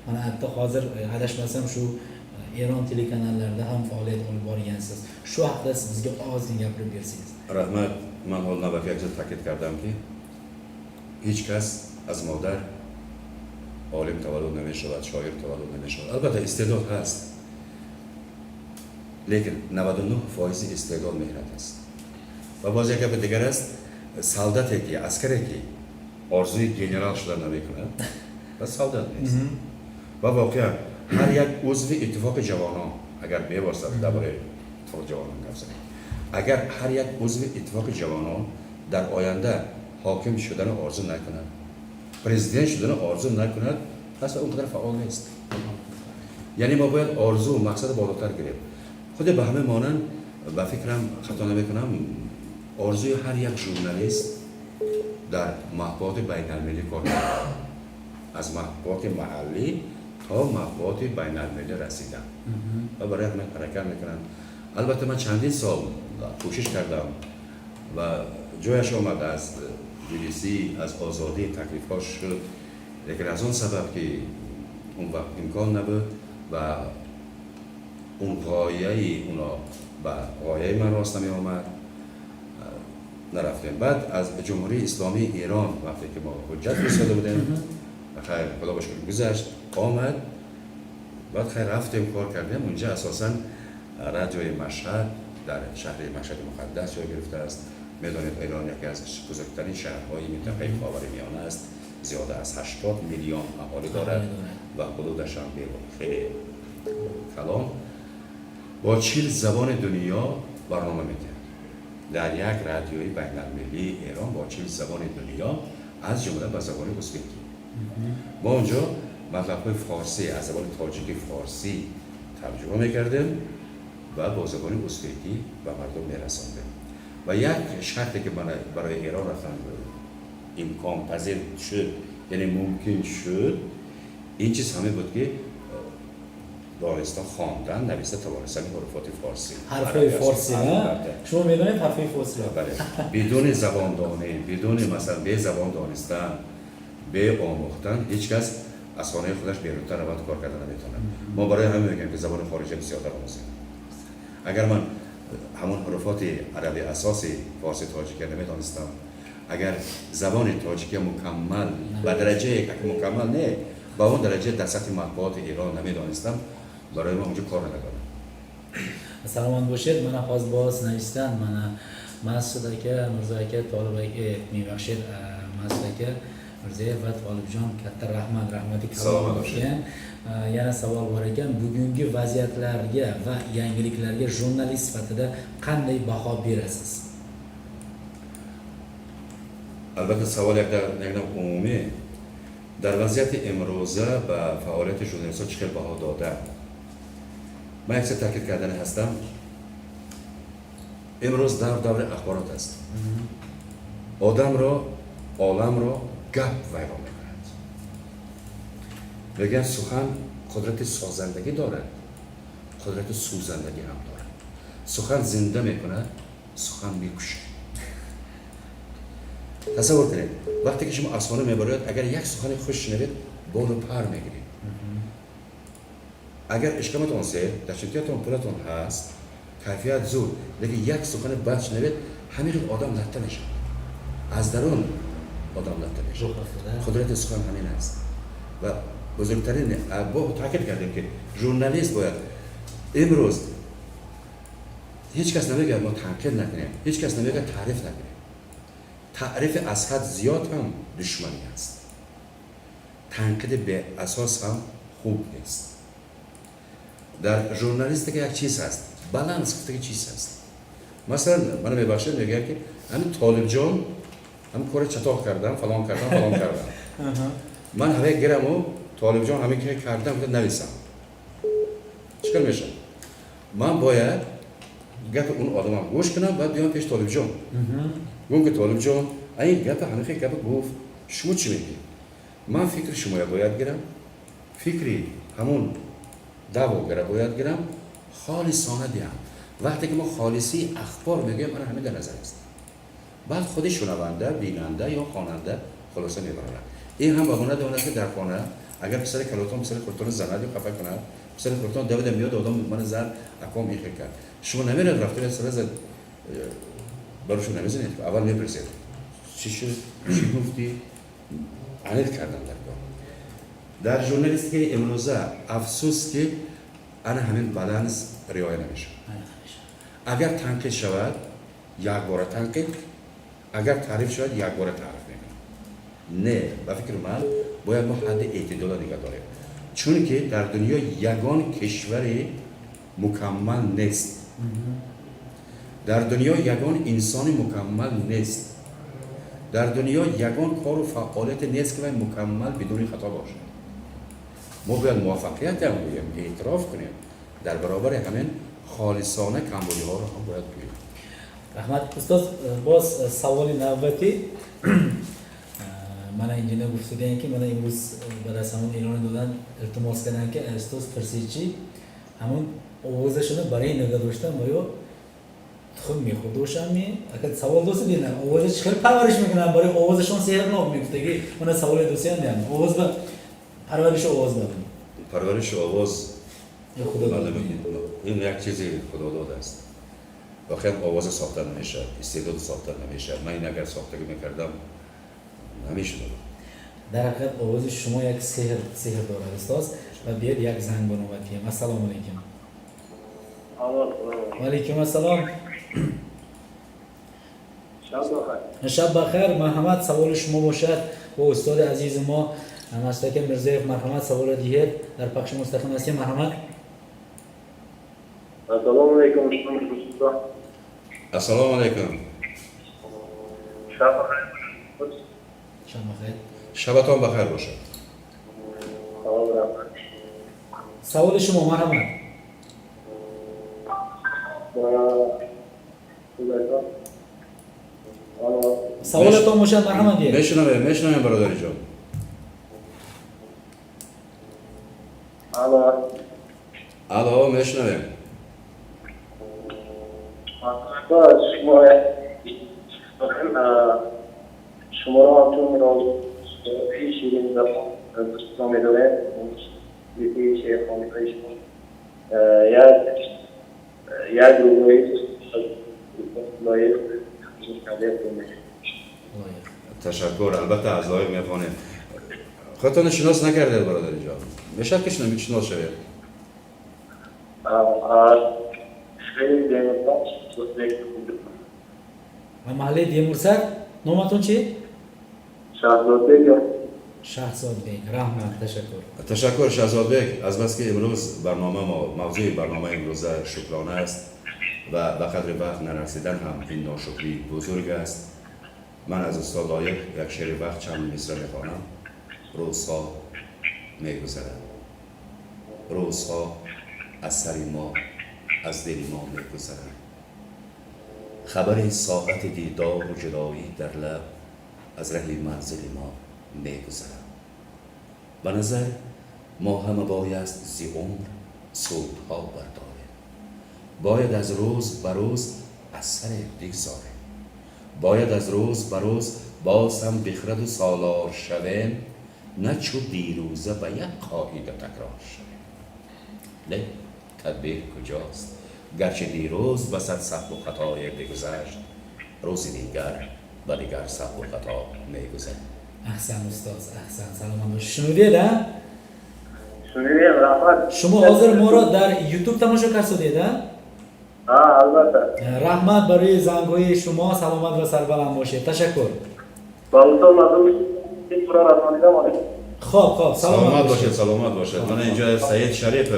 Mana hatto hozir adashmasam shu Eron telekanallarida ham faoliyat olib borgansiz. Shu haqida siz bizga ozgina gapirib bersangiz. Rahmat. Ман ҳол навбат як ҷо таъкид кардам, ки ҳеҷ кас аз модар олим таваллуд намешавад, шоир таваллуд намешавад. Албатта, истеъдод ҳаст, лекин 99 фоизи истеъдод меҳнат аст. Ва боз як гапи дигар аст: солдате ки, аскаре ки орзуи генерал шудан намекунад, ба солдат нест. Ва воқеан ҳар як узви Иттифоқи ҷавонон, агар мебошад, дар бораи Иттифоқи ҷавонон гап занем, агар ҳар як узви Иттифоқи ҷавонон дар оянда ҳоким шудани орзу накунад, президент шудани орзу накунад, пас он қадар фаъол нест. Яъне мо бояд орзу, мақсади болотар гирем. Худи ба ҳама монанд, ба фикрам, хато намекунам, орзуи ҳар як журналист дар матбуоти байналмилалӣ кор кардан, аз матбуоти маҳаллӣ то матбуоти байналмилалӣ расидан, ва барои ҳамин ҳаракат мекунанд. Албатта, ман чандин сол кӯшиш кардам ва ҷояш омад, аз BBC, аз Озодӣ таклифҳо шуд, лекин аз он сабаб ки он вақт имкон набуд ва اون غایه اونا به غایه من راست نمی آمد، نرفتیم. بعد از جمهوری اسلامی ایران وقتی که ما حجت فرستاده بودیم، خیر خدا باشه گذشت آمد، بعد خیر رفتیم کار کردیم اونجا. اساسا رادیوی مشهد در شهر مشهد مقدس جای گرفته است. میدانید ایران یکی از بزرگترین شهرهای منطقه خاورمیانه است، زیاده از 80 میلیون اهالی دارد و حدودش هم خیلی کلان، با 40 زبان دنیا برنامه میده. در یک رادیوی بین المللی ایران با 40 زبان دنیا از جمله با زبان ازبکی. ما اونجا مطلب‌های فارسی از زبان تاجیکی فارسی ترجمه میکردیم و با زبان ازبکی به مردم میرساندیم. و یک شرطی که من برای ایران رفتن امکان پذیر شد، یعنی ممکن شد، این چیز همه بود که دانستان خواندن نوشته توانستن حروفات فارسی، حرفای فارسی. نه شما میدونید حرفای فارسی را؟ بله، بدون زبان دانی، بدون مثلا به زبان دانستن، به آموختن، هیچ کس از خانه خودش بیرونتر رود کار کردن نمیتونه. ما برای همین میگیم که زبان خارجی بسیارتر آموزیم. اگر من همون حروفات عربی اساسی فارسی تاجیکی نمیدانستم، اگر زبان تاجیکی مکمل به درجه یک مکمل نه، با اون درجه در سطح مطبوعات ایران نمیدانستم، برای ما اونجا کار ندارم. Salomat bo'lishadi. Mana hozir boz navishdan mana Mas'ud aka, Mirzo aka, Tolib aka, mebахшид, Mas'ud aka, Mirzayev va Tolibjon katta rahmat, rahmati kalom bo'lgan. Yana savol bor ekan, bugungi vaziyatlarga va yangiliklarga jurnalist sifatida qanday baho berasiz? Albatta savol yakdan umumiy. Дар вазъияти имрӯза ба фаъолияти журналистҳо чӣ хел баҳо дода? Ман як чиз таъкид кардани ҳастам. Имрӯз даври ахборот аст. Одамро, оламро гап вайрон мекунад. Мегӯянд сухан қудрати созандагӣ дорад, қудрати сӯзандагӣ ҳам дорад. Сухан зинда мекунад, сухан мекушад. Тасаввур кунед, вақте ки шумо аз хона мебароед, агар як сухани хуш шунавед, болу пар мегиред. Агар ишқаматон сер, дар чунтиятон пулатон ҳаст, кайфият зуд, лекин як сухани бад шунавед, ҳамин хел одам латта мешавад. Аз дарун одам латта мешавад. Қудрати сухан ҳамин аст. Ва бузургтарин бо таъкид кардем ки журналист бояд имрӯз ҳеҷ кас намегӯяд мо танқид накунем, ҳеҷ кас намегӯяд таъриф накунем. Таъриф аз ҳад зиёд ҳам душманӣ аст. Танқиди беасос ҳам хуб нест. Дар журналистика як чиз ҳаст, баланс гуфтаги чиз ҳаст. Масалан, мана мебахшед, мегӯям ки ҳамин Толибҷон ҳамин кори чатоқ кардам, фалон кардам, фалон кардам. Ман ҳамаи гираму Толибҷон ҳамин ки кардам гуфта нависам. Чӣ кор мешавад? Ман бояд гапи он одамам гӯш кунам, баъд биём пеш Толибҷон. Гӯм ки Толибҷон, ин гапа ҳамин хел гапа гуфт, шумо чӣ мегӯед? Ман фикри шумоя бояд гирам, фикри ҳамон даъвогара бояд гирам, холисона диҳам. Вақте ки мо холисии ахбор мегӯем, ана ҳамин дар назар аст. Баъд худи шунаванда, бинанда ё хонанда хулоса мебарорад. Ин ҳам ба монанди он аст ки дар хона агар писари калотон писари хурдтонро занад ё хафа кунад, писари хурдтон давида меояд, одам мана зад, аком ин хел кард. Шумо намеравед рафта сара барошон намезанед, аввал мепурсед чӣ шуд, чӣ гуфтӣ, аниқ кардан дар кор. Дар журналистикаи имрӯза афсӯс ки ана ҳамин баланс риоя намешавад. Агар танқид шавад, якбора танқид, агар таъриф шавад, якбора таъриф мекунад. Не, ба фикри ман бояд мо ҳадди эътидолро нигоҳ дорем, чунки дар дунё ягон кишвари мукаммал нест, дар дунё ягон инсони мукаммал нест, дар дунё ягон кору фаъолияте нест ки вай мукаммал бидуни хато бошад. Мо бояд муваффақиятам гӯем, эътироф кунем, дар баробари ҳамин холисона камбудиҳоро ҳам бояд гӯем. Раҳмат устоз. Боз саволи навбатӣ. Mana injener гуфтудаем ки mana имрӯз баъд аз ҳамон эълон додан илтимос карданд ки устоз пурсидчи ҳамон овозашонро барои нигоҳ доштан ва ё тухм мехӯрда бошам. Ака савол дост дина овоза чӣ хел парвариш мекунанд, барои овозашон сеҳрнок мегуфтаги. Мана саволи дӯстиам диҳам, овоз ба парвариши овоз ба парвариши овоз این یک چیزی خداداد است. واقعا آواز ساخته نمیشه، استعداد ساخته نمیشه. من این اگر ساختگی میکردم نمیشد. در حقیقت آواز شما یک سحر دارد استاد. و بیاید یک زنگ به نوبتیم. السلام علیکم. و علیکم السلام. شب بخیر. مرحمت، سوال شما باشد و استاد عزیز ما مسعود میرزایف، مرحمت سوال دیهید. در پخش مستقیم هستیم. مرحمت. السلام علیکم. السلام علیکم. شب بخیر. شب بخیر. شبتان بخیر باشد. سوال شما مرحمت. سوالتان باشد مرحمت. میشنویم برادر جان. الو. الو، میشنویم. شما را همچون راز شیرین زبان دوست می‌داریم. یکی شعرخوانی های شما یک روی لایق. تشکر. البته از لایق میخوانیم. خودتان شناس نکردید برادر جان. میشه که شناس شوید؟ و محله دیمورسر. نامتون چی؟ شهزاد بیگ. شهزاد بیگ، رحمت. تشکر. تشکر شهزاد بیگ. از بس که امروز برنامه ما، موضوع برنامه امروز شکرانه است و به قدر وقت نرسیدن هم این ناشکری بزرگ است. من از استاد لایق یک شعر وقت چند مصرع میخوانم. روزها میگذرد، روزها از سر ما، از دل ما میگذرد. خبر ساعت دیدار و جدایی در لب از ره منزل ما میگذرد. به نظر ما همه بایست زی عمر سودها برداریم، باید از روز به روز از سر بگذاریم، باید از روز به روز باز هم بخرد و سالار شویم، نه چو دیروزه به یک قاعده تکرار شویم. نه تدبیر کجاست؟ گرچه دیروز به صد سهو و خطای بگذشت، روز دیگر به دیگر سهو و خطا میگذرد. احسن استاد، احسن. سلام باشید. شنیدید؟ شنیدیم، رحمت. شما حاضر ما را در یوتیوب تماشا کردید؟ البته. رحمت برای زنگ‌های شما. سلامت و سربلند باشید. تشکر. خب سلامت باشید. سلامت باشید. من اینجا سید شریف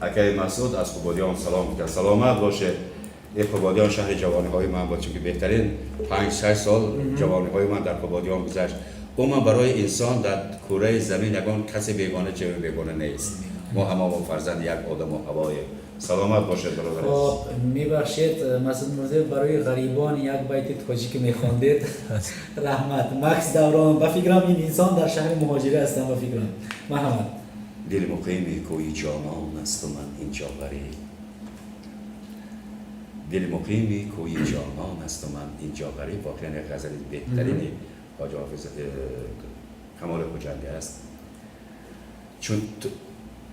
اکای مسعود از قبادیان سلام کرد. سلامت باشید. این قبادیان شهر جوانی های من بود، چون که بهترین 5-6 سال جوانی های من در قبادیان گذشت. او من برای انسان در کره زمین یگان کسی بیگانه چه بیگانه نیست. ما همه ما فرزند یک آدم و هوای. سلامت باشید برادر. خب میبخشید مسعود میرزایف، برای غریبان یک بیت تاجیک میخواندید. رحمت. مکس دوران، به فکرم این انسان در شهر مهاجری هستم به فکرم. مرحمت. دل مقیم کوی جانان است و من اینجا غریب، دل مقیم کوی جانان است و من اینجا غریب. واقعا یک غزل بهترین خواجه حافظ کمال خجندی است. چون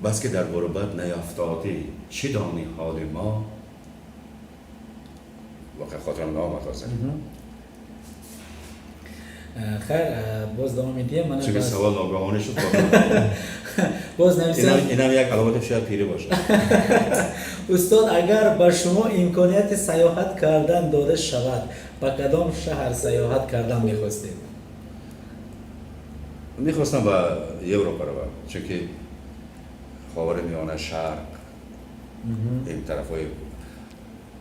بس که در غربت نیافتادی چی دانی حال ما. واقعا خاطرم نامد حاضر. خیر باز دوام میدیم. من چون سوال ناگهانی شد باز نویسم اینم یک علامت شاید پیری باشه. استاد اگر به شما امکانیت سیاحت کردن داده شود به کدام شهر سیاحت کردن میخواستید؟ میخواستم به اروپا بروم، چون که خاورمیانه، شرق، این طرفای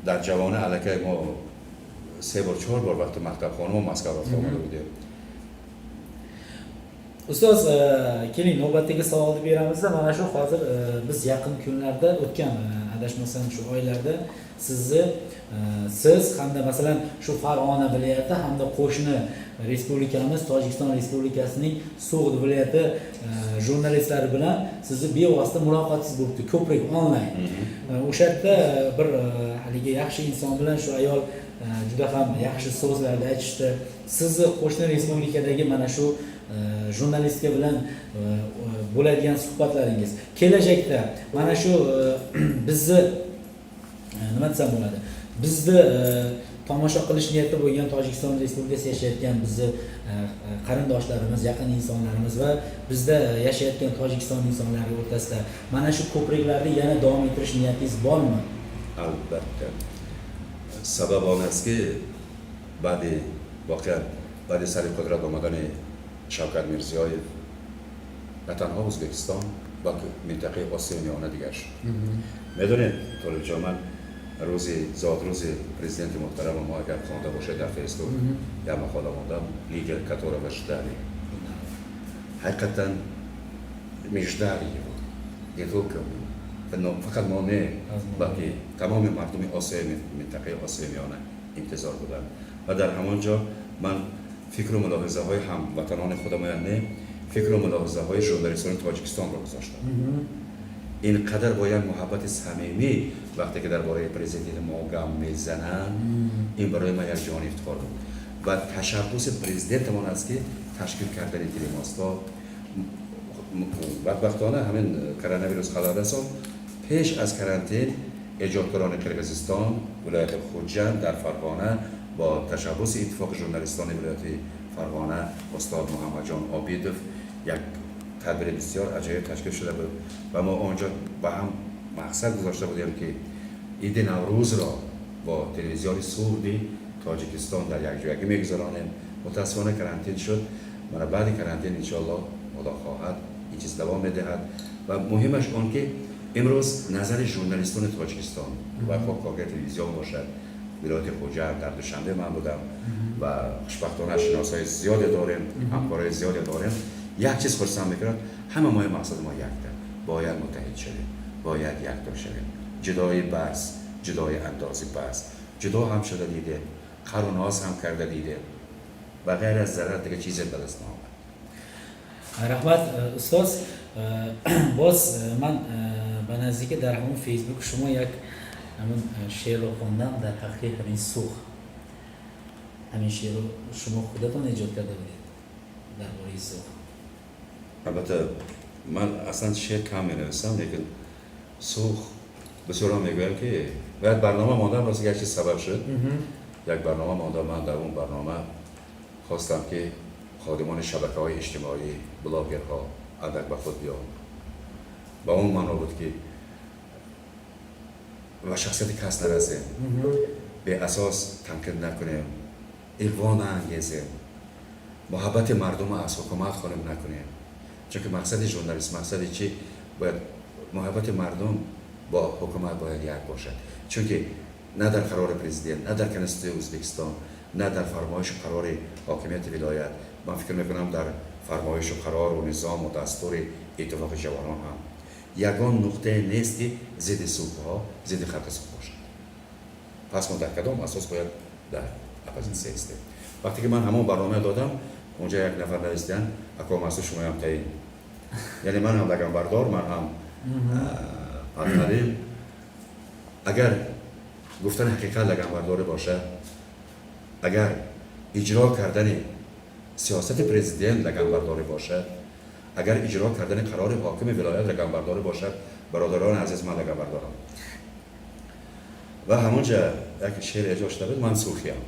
در جوانه علاقه ما 3 بار 4 بار وقت مکتب خانه و مسکو رفت آمده بودیم. Ustoz, keling navbatdagi savolni beramizda. Mana shu hozir biz yaqin kunlarda o'tgan, adashmasam shu oylarda sizni siz hamda masalan shu Farg'ona viloyati hamda qo'shni respublikamiz Tojikiston Respublikasining So'g'd viloyati jurnalistlari bilan sizni bevosita muloqotingiz bo'libdi, ko'prik onlayn. O'sha yerda bir haligi yaxshi inson bilan shu ayol Juda ham yaxshi so'zlarni aytishdi. Sizni qo'shni respublikadagi mana shu jurnalistika bilan bo'ladigan suhbatlaringiz kelajakda mana shu bizni, nima desam bo'ladi, bizni tomosha qilish niyatida bo'lgan Tojikiston Respublikasida yashayotgan bizni qarindoshlarimiz, yaqin insonlarimiz va bizda yashayotgan Tojikiston insonlari o'rtasida mana shu ko'priklarni yana davom ettirish niyatingiz bormi? Albatta. Sabab он аст, ки баъди воқеан баъди сари қудрат омадани Шавкат Мирзиёев на танҳо Ӯзбекистон, балки минтақаи Осиёи Миёна дигар шуд. Медонед, Толибҷон, ман рӯзи зодрӯзи президенти муҳтарама мо, агар хонда бошед, дар Фейсбук як мақола мондам: «Лидер, которого ждали». Ҳақиқатан мы ждали его, не только мы, но фақат мо не, балки тамоми мардуми Осиёи, минтақаи Осиёи Миёна интизор буданд. Ва дар ҳамон ҷо ман фикру мулоҳизаҳои ҳамватанони худамоян не, фикру мулоҳизаҳои журналистони Тоҷикистонро гузоштам. Ин қадар бо як муҳаббати самимӣ вақте ки дар бораи президенти мо гап мезананд, ин барои ман як ҷони ифтихор буд. Ва ташаббуси президентамон аст, ки ташкил кардани телемостҳо. Бадбахтона, ҳамин коронавирус халал расонд. Пеш аз карантин эҷодкорони Қирғизистон, вилояти Хуҷанд, дар Фарғона бо ташаббуси Иттифоқи журналистони вилояти Фарғона, устод Муҳаммадҷон Обидов, як тадбири бисёр аҷоиб ташкил шуда буд ва мо онҷо ба ҳам мақсад гузошта будем, ки иди Наврӯзро бо телевизиони Суғди Тоҷикистон дар якҷоягӣ мегузаронем. Мутаассифона, карантин шуд. Мана баъди карантин, иншоалло, Худо хоҳад, ин чиз давом медиҳад. Ва муҳимаш он, ки имрӯз назари журналистони Тоҷикистон ва хоҳ коргари телевизион бошад, вилояти Хуҷанд, дар Душанбе ман будам ва хушбахтона шиносҳои зиёде дорем, ҳамкорҳои зиёде дорем. Як чиз хурсанд мекунад: ҳама мои мақсади мо якта, бояд муттаҳид шавем, бояд якто шавем. Ҷудоӣ бас, ҷудои андозӣ бас. Ҷудо ҳам шуда дидем, қару ноз ҳам карда дидем, ба ғайр аз зарар дига чизе ба даст наомад. Rahmat, ustoz. Боз ман ба наздикӣ дар ҳамон Фейсбук шумо як ҳамон шеърро хондам дар ҳаққи ҳамин Суғд. Ҳамин шеърро шумо худатон эҷод карда будед дар бораи Суғд? Албатта, ман аслан шеър кам менависам, лекин Суғд бисёрҳо мегӯям, ки бояд барнома мондам. Рости, як чиз сабаб шуд, як барнома мондам. Ман дар он барнома хостам, ки ходимони шабакаҳои иҷтимоӣ, блогерҳо андак ба худ биёнд. Ба он маъно буд, ки ба шахсияти кас нарасем, беасос танқид накунем, иғво наангезем, муҳаббати мардума аз ҳукумат хоним накунем. Чунки мақсади журналист, мақсади чӣ бояд? Муҳаббати мардум бо ҳукумат бояд як бошад. Чунки на дар қарори президент, на дар Конститутсияи Ӯзбекистон, на дар фармоишу қарори ҳокимияти вилоят, ман фикр мекунам, дар фармоишу қарору низому дастури Иттифоқи ҷавонон ҳам ягон нуқтае нест, ки зидди суғдҳо, зидди халқи Суғд бошад. Пас мо дар кадом асос бояд дар оппозитсия истем? Вақте ки ман ҳамон барнома додам, онҷа як нафар навистиянд: «Ако Масуд, шумоям таин, яъне ман ҳам лаганбардор, ман ҳам подхалим». Агар гуфтани ҳақиқат лаганбардорӣ бошад, агар иҷро кардани сиёсати президент лаганбардорӣ бошад, агар иҷро кардани қарори ҳокими вилоят лаганбардорӣ бошад, бародарони азиз, ман лаганбардорам. Ва ҳамонҷа як шеър эҷод шуда буд: «Ман суғдиям».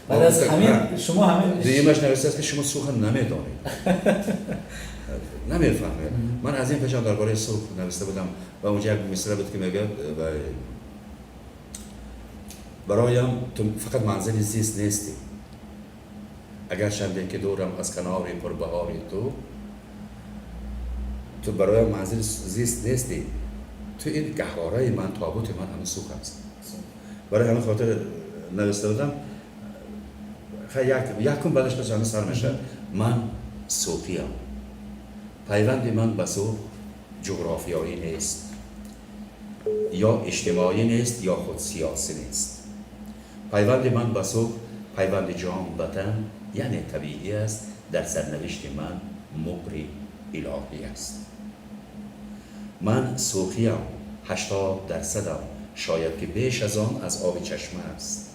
Баъд аз ҳамин шумо ҳамин Дуюмаш навиштааст, ки шумо Суғдро намедонед, намефаҳмед. Ман аз ин пешам дар бораи Суғд нависта будам ва онҷа як мисра буд, ки мегӯяд: «Бароям ту фақат манзили зист нестӣ, агар чанде ки дурам аз канори пурбаҳори ту, ту бароям манзили зист нестӣ, ту ин гаҳвораи ман, тобути ман ҳамин Суғд аст». Барои ҳамин хотир нависта будам. Якум баъдаш пас ҳамин сар мешавад: «Ман суғдиям, пайванди ман ба Суғд ҷуғрофиёӣ нест ё иҷтимоӣ нест, ё худ сиёсӣ нест. Пайванди ман ба Суғд пайванди ҷон ба тан, яъне табиӣ аст, дар сарнавишти ман муҳри илоҳӣ аст. Ман суғдиям, 80%-ам. شاید که بیش از آن از آب چشمه است.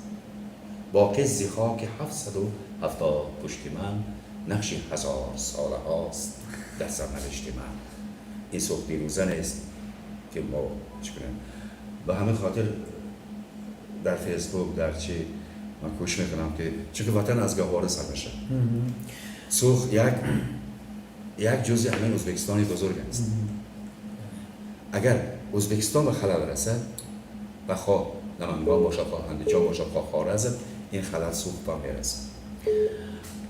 باقی ز خاک 770 پشت من، نقش 1000 ساله هاست در سرنوشت من. این سوخت دیروزه نیست که ما چی کنیم. به همین خاطر در فیسبوک در چی من کوشش میکنم که چون که وطن از گهواره سر میشه. سوخت یک جزء همین ازبکستان بزرگ است. اگر ازبکستان به خلل رسد و خواه نمنگان باشد، خواه اندیجان باشد، خواه خوارزم، این خلل سوخت تا میرسد.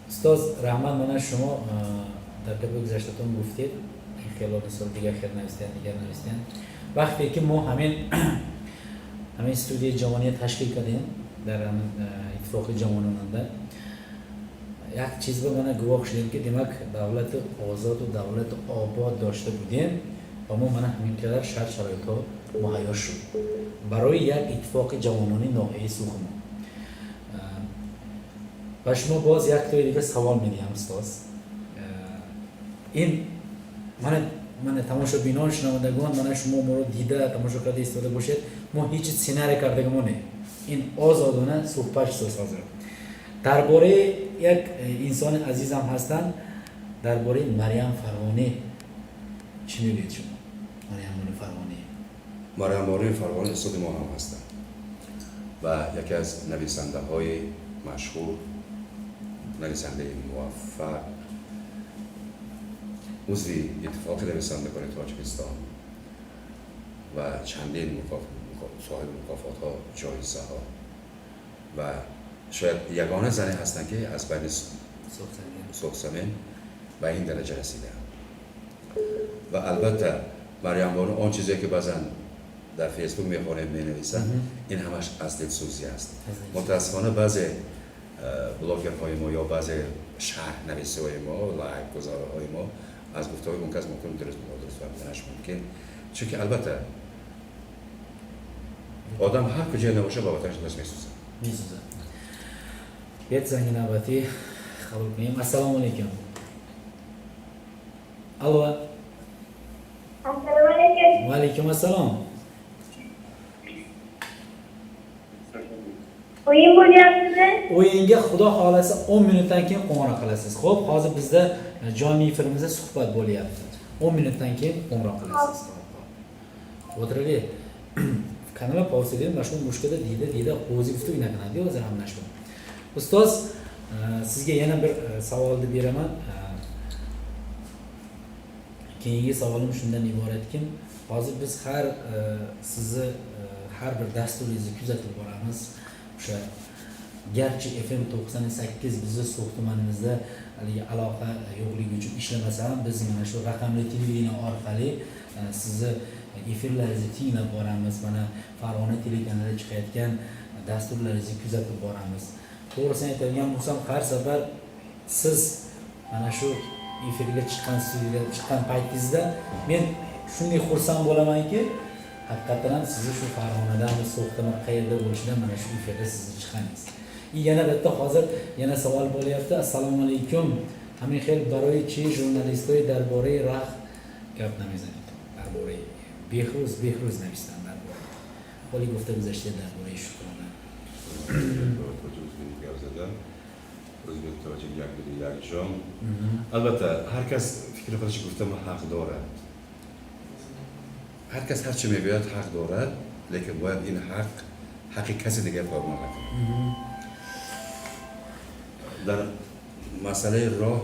Ustoz, rahmat. Mana shuni در گپ گذشته‌تون گفتید این خیلی مثال دیگر خیلی نویستن دیگر نویستن. وقتی که ما همین استودیو جوانی تشکیل کردیم در اتفاق جواناننده یک چیز به من گواه شدیم که demak davlat ozod و davlat obod داشته بودیم و ما من همین قدر شرط شرایط ها مهیا شد برای یک اتفاق جوانانی ناحیه سوخ ما. و شما باز یک تای دیگه سوال میدیم استاد. این من تماشابینان شنوندگان من شما ما رو دیده تماشا کرده ایستاده باشید، ما هیچ سیناره کرده ما نه، این آزادانه صحبت شد. درباره یک انسان عزیزم هستن، درباره مریم فرغانی چی میگید شما؟ مریم فرغانی، مریم فرغانی استاد ما هم هستن و یکی از نویسنده های مشهور، نویسنده موفق، عضو اتفاق نویسندگان تاجیکستان و چندین صاحب مکافات ها، جایزه ها و شاید یگانه زنی هستند که از بین سوخسمین به این درجه رسیده. و البته مریم بانو آن چیزی که بعضا در فیسبوک میخوانیم مینویسن، این همش از دلسوزی است. متاسفانه بعضی بلاگرهای ما یا بعضی شرح نویسی های ما، لایک گذاره های ما از گفته های اون کس ممکن درست فهمیدنش ممکن، چون که البته آدم هر کجای نباشه با وطنش دست میسوزه. میسوزه. یک زنگ نوبتی قبول کنیم. السلام علیکم. الو. السلام علیکم. و علیکم السلام. O'yin bo'lyaptimi? O'yinga xudo xolasa 10 minutdan keyin qo'ng'iroq qilasiz. Xo'p, hozir bizda jonli efirimizda suhbat bo'lyapti. 10 minutdan keyin qo'ng'iroq qilasiz. O'tiraylik. Kanala pausa dedim, mana shu mushkada deydi, o'zi guftu o'ynaqanadi o'zi ham mana shu. Ustoz, sizga yana bir savolni beraman. Keyingi savolim shundan iboratki, hozir biz har sizni har bir dasturingizni kuzatib boramiz. O'sha garchi FM 98 bizni So'x tumanimizda haligi aloqa yo'qligi uchun ishlamasa ham biz mana shu raqamli televideniye orqali sizni efirlaringizni tinglab boramiz. Mana Farg'ona telekanalida chiqayotgan dasturlaringizni kuzatib boramiz. To'g'risini aytadigan bo'lsam, har safar siz mana shu efirga chiqqan, studiyaga chiqqan paytingizda men shunday xursand bo'lamanki, haqiqatan ham sizni shu Farg'onadan, So'xdan qayerda bo'lishidan mana shu efirda sizni chiqqaningiz. Yana bitta hozir yana savol bo'lyapti. Assalomu alaykum. Hamin xel baroi chi jurnalistlar darboraи rah gap namezanid. Darboraи Behruz navistan darboraи. Holi gufta guzashta darboraи shukrona. O'zbek tojik як дил як ҷон. Албатта ҳар кас фикри худаш гуфтан ҳақ дорад. Ҳар кас ҳар чӣ мегӯяд ҳақ дорад, лекин бояд ин ҳақ ҳақи каси дигар поймол накунад. Дар масъалаи роҳ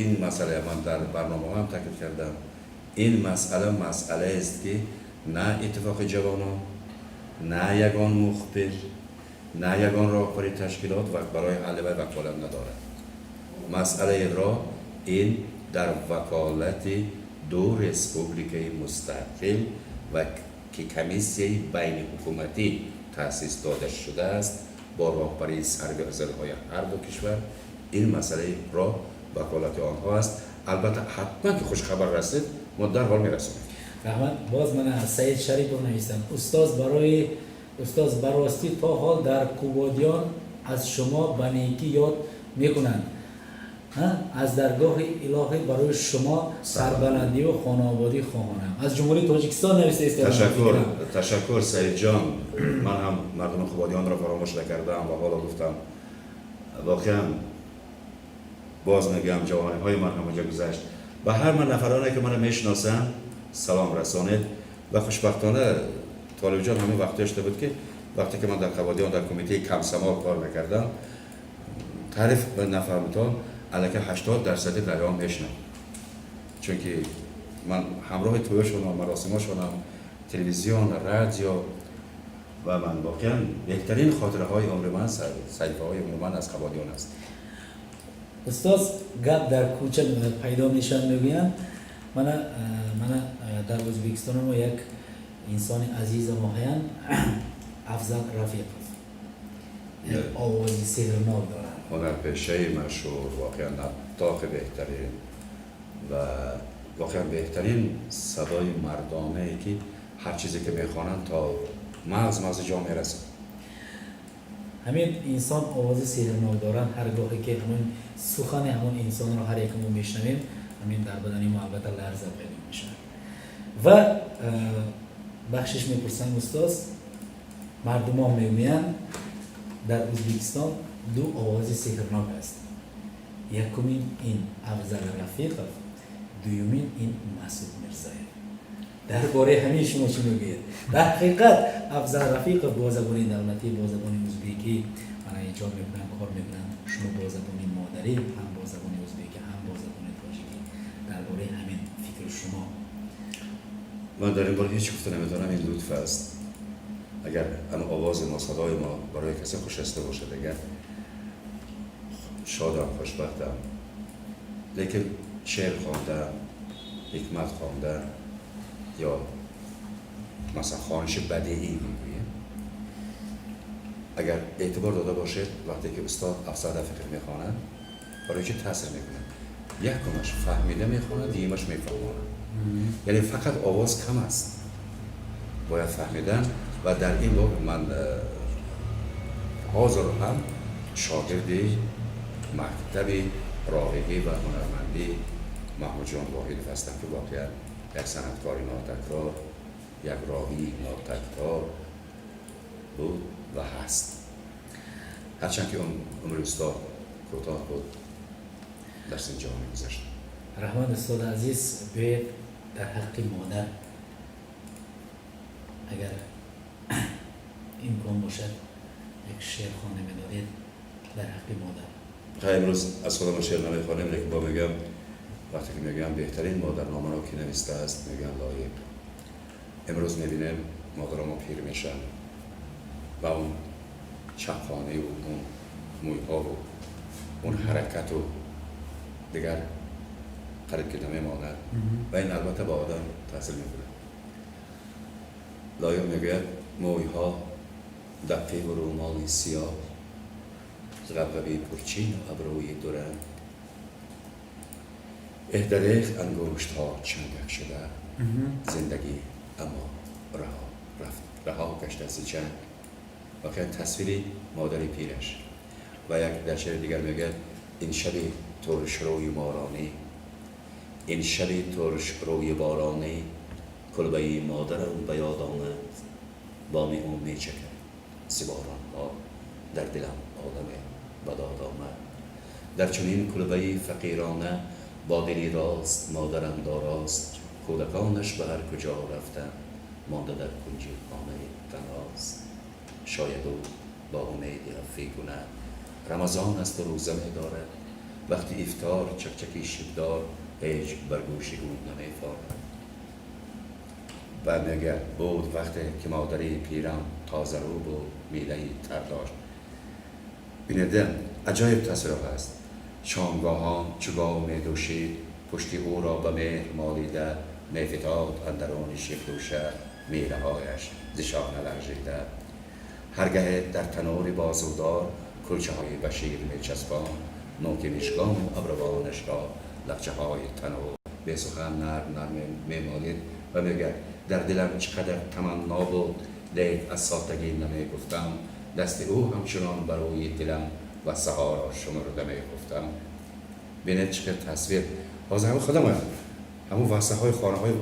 ин масъала ман дар барномаҳо ҳам таъкид кардам, ин масъала масъалаест ки на иттифоқи ҷавонон, на ягон мухбир, на ягон роҳбари ташкилот ва барои ҳалли вай ваколат надорад. Масъалаи роҳ ин дар ваколати ду республикаи мустақил ва ки комиссияи байниҳукуматӣ таъсис дода шудааст бо роҳбарии сарвазирҳои ҳар ду кишвар. Ин масъалаи роҳ ваколати онҳо аст. Албатта ҳатман ки хушхабар расид мо дарҳол мерасонем. Раҳмат. Боз мана Саид Шарипов нависанд: устоз баростӣ то ҳол дар Кубодиён аз шумо ба некӣ ёд мекунанд. Аз даргоҳи илоҳӣ барои шумо сарбаландию хонаободӣ хоҳонам. Аз Ҷумҳурии Тоҷикистон нависта. Ташаккур, ташаккур, Саидҷон. Ман ҳам мардуми Қубодиёнро фаромӯш накардам ва ҳоло гуфтам, воқеан боз мегӯям, ҷавониҳои ман ҳамонҷо гузашт. Ба ҳар ман нафароне ки маро мешиносанд, салом расонед. Ва хушбахтона Толибҷон ҳамон вақтое шуда буд, ки вақте ки ман дар Қубодиён дар кумитаи комсомол кор мекардам, таъриф ба нафармутон аллакай 80 дарсади дарён мешинохт, чунки ман ҳамроҳи тӯёшонам, маросимошонам, телевизион, радио. Ва ман воқеан беҳтарин хотираҳои умри ман, саҳифаҳои умри ман аз Қубодиён аст. Устоз, гап дар кӯча пайдо мешавад, мегӯянд. Мана дар Ӯзбекистони мо як инсони азиза мо ҳаянд, Афзал Рафиқов, як овози сеҳрнок доранд. Ҳунарпешаи машҳур, воқеан наттоқи беҳтарин ва воқеан беҳтарин садои мардонае, ки ҳар чизе ки мехонанд, то мағз мағзи ҷон мерасад. Ҳамин инсон овози сеҳрнок доранд. Ҳар гоҳе ки ҳамон сухани ҳамон инсонро ҳар яке мо мешнавем, ҳамин дар бадани мо албатта ларза пайдо мешавад. Ва бахшиш мепурсам, устоз, мардумон мегӯянд, дар Ӯзбекистон ду овози сеҳрнок аст: якумин ин Афзал Рафиқов, дуюмин ин Масуд Мирзоев. Дар бораи ҳамин шумо чӣ мегӯед? Дар ҳақиқат Афзал Рафиқов бо забони давлатӣ, бо забони узбекӣ мана эҷод мекунанд, кор мекунанд. Шумо бо забони модарӣ, ҳам бо забони узбекӣ, ҳам бо забони тоҷикӣ. Дар бораи ҳамин фикри шумо? Ман дар ин бора ҳеҷ гуфта наметавонам. Ин лутф аст. Агар ан овози мо, садои мо барои касе хушаста бошад, агар шодам, хушбахтам. Лекин шеър хондан, ҳикмат хондан ё масалан хониши бадеӣ мегӯем, агар эътибор дода бошед, вақте ки устод Афзал Рафиқов мехонад, барои чӣ таъсир мекунад? Якумаш фаҳмида мехонад, дуюмаш мефаҳмонад. Яъне фақат овоз кам аст, бояд фаҳмидан. Ва дар ин боб ман ҳозир ҳам шогирди мактаби ровигӣ ва ҳунармандӣ Маҳмудҷон Воҳидов ҳастам, ки воқеан як санъаткори нотакрор, як ровии нотакрор буд ва ҳаст. Ҳарчанд ки умри устод кӯтоҳ буд, дар син ҷаҳонӣ гузашт. Раҳмат, устоди азиз. Биёед, дар ҳаққи модар, агар имкон бошад, як шеър хонда медодед дар ҳаққи модар. Хай, имрӯз аз худамон шеър намехонем, лекин бо мегӯям, вақте ки мегӯям беҳтарин модарномаро ки навистааст, мегӯям Лоиқ. Имрӯз мебинем, модаро мо пир мешаванд ва он чапхонаву он мӯйҳову он ҳаракату дигар қариб ки намемонад ва ин албатта ба одам таъсир мекунад. Лоиқ мегӯяд: мӯйҳо даққиву рӯмоли сиёҳ, ғабғаби пурчину абрӯи дуранг, эҳдарех ангуштҳо чангак шуда, зиндагӣ аммо раҳо рафт, раҳо гашта зи чанг. Воқеан тасвири модари пираш. Ва як дар шеъри дигар мегӯяд: ин шаби туршрӯи боронӣ, ин шаби туршрӯи боронӣ, кулбаи модарам ба ёд омад, боми ӯ мечакад зи боронҳо, дар дилам оламе ба дод омад. Дар чунин кулбаи фақирона бо дили рост модарам дорост, кӯдаконаш ба ҳар куҷо рафтанд, монда дар кунҷи хонаи танҳост. Шояд ӯ бо умеди афви гунаҳ рамазон аст у рӯза медорад, вақти ифтор чакчаки шибдор ҳеҷ бар гӯши ӯ намефорад. Баъд мегӯяд: буд вақте ки модари пирам тозарӯ буд, милаи тар дошт. Бинеда, аҷоиб тасвирҳо аст. Шомгоҳон чу гов медӯшид, пушти ӯро ба меҳр молида, мефитод андаруни ширдӯша, милаҳояш зи шона лағжида. Ҳаргаҳе дар танури бозудор кулчаҳои ба шир мечаспонд, нӯки мишгону абрувонашро лақчаҳои танур бесухан нарм нарм мемолид. Ва мегӯяд: дар дилам чӣ қадар таманно буд, лек аз соддагӣ намегуфтам, дасти ӯ ҳамчунон бар рӯи дилам вассаҳоро шумурда мегуфтам. ببینید چه تصویر. باز همون خودم همون وسط‌های خانه‌های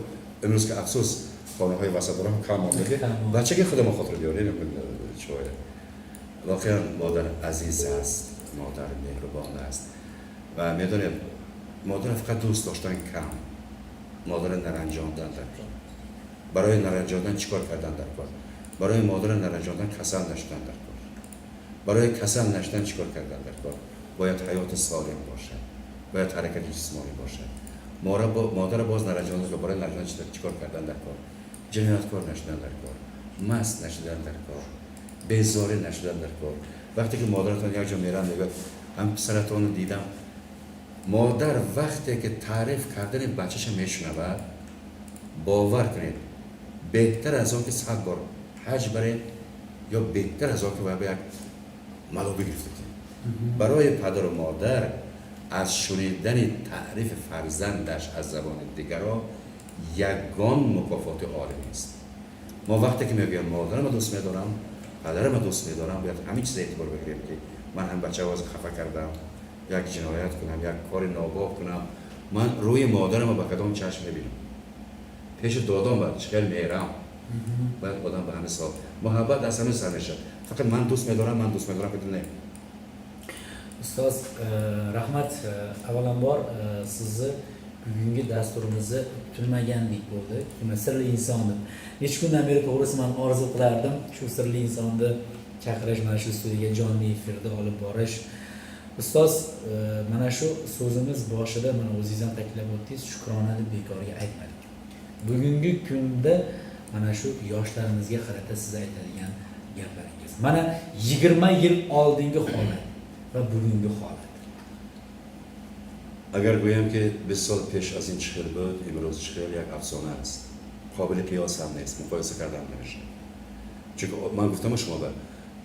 امروز که افسوس خانه‌های وسط دارم کم مونده، بچه که خودم خاطر بیاره چوه. واقعا مادر عزیز است، مادر مهربان است و میدونید مادر فقط دوست داشتن کم، مادر نرنجاندن در کار. برای نرنجاندن چیکار کردن در کار؟ برای مادر نرنجاندن کسل نشدن در کار. برای کسل نشدن چیکار کردن در کار؟ باید حیات سالم باشه، باید حرکت جسمانی باشه. مادر باز نرنجاندن، برای نرنجاندن چیکار کردن در کار؟ جنایتکار نشدن در کار، مست نشدن در کار، بیزاری نشدن در کار. وقتی که مادرتان یک جا میرن میگه هم پسرتان رو دیدم. مادر وقتی که تعریف کردن بچه‌ش میشنود، باور کنید بهتر از آن که 100 بار حج بره یا بهتر از آن که باید یک ملابی گرفته. برای پدر و مادر از شنیدن تعریف فرزندش از زبان دیگران یگان مکافات عالی نیست. ما وقتی که میگیم مادرم دوست میدارم، پدرم دوست میدارم، باید همین چیز اعتبار بگیریم که من هم بچه واز خفه کردم، یک جنایت کنم، یک کار ناباب کنم، من روی مادرم به کدام چشم میبینم؟ پیش دادام باید چقدر میرم. باید آدم به همه سال محبت از همه سر میشه. فقط من دوست میدارم، من دوست میدارم که نه. Ustoz, rahmat. Avvalambor sizni bugungi dasturimizni kutilmagandek bo'ldi. Sirli inson deb necha kundan beri to'g'risi man orzu qilardim shu sirli insonni chaqirish, mana shu studiyaga jonli efirda olib borish. Ustoz, mana shu so'zimiz boshida mana o'zingiz ham ta'kidlab o'tdingiz, shukrona deb bekorga aytmadik. Bugungi kunda mana shu yoshlarimizga qarata siz aytadigan gaplaringiz. Mana 20 yil oldingi holat va bugungi holat. اگر گویم که 20 سال پیش از این چخل بود، امروز چخل یک افسانه است. قابل قیاس هم نیست، مقایسه کردن نمیشه. چون من گفتم شما بر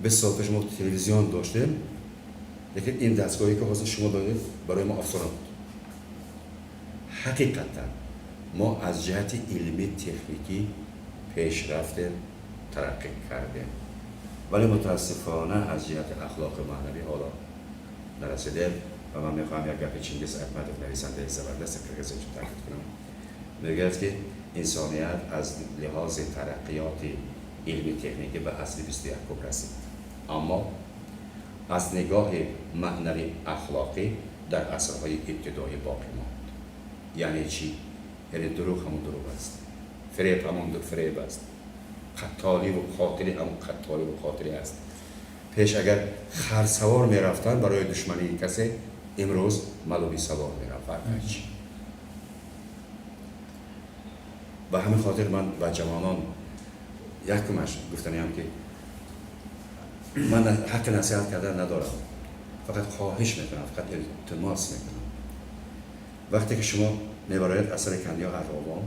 20 سال پیش ما تلویزیون داشتیم، لیکن این دستگاهی که حاضر شما دارید برای ما افسانه بود. حقیقتا ما از جهت علمی تکنیکی پیشرفت ترقی کردیم، ولی متاسفانه از جهت اخلاق معنوی حالا نرسیده. و من میخواهم یک گپ چنگیز احمدوف نویسنده زبردست قرقیز تاکید کنم. میگوید که انسانیت از لحاظ ترقیات علمی تکنیکی به عصر 21 رسید، اما از نگاه معنوی اخلاقی در عصرهای ابتدایی باقی ماند. یعنی چی؟ یعنی دروغ همون دروغ است، فریب همون فریب است، قتالی و قاتلی همون قتالی و قاتلی است. پیش اگر خرسوار میرفتن برای دشمنی کسی، امروز ملوبی سوار میرن. فرق چی؟ به همین خاطر من و جوانان یکمش گفتنیم که من حق نصیحت کردن ندارم، فقط خواهش میکنم، فقط التماس میکنم. وقتی که شما میبراید اثر کندیا قرابان،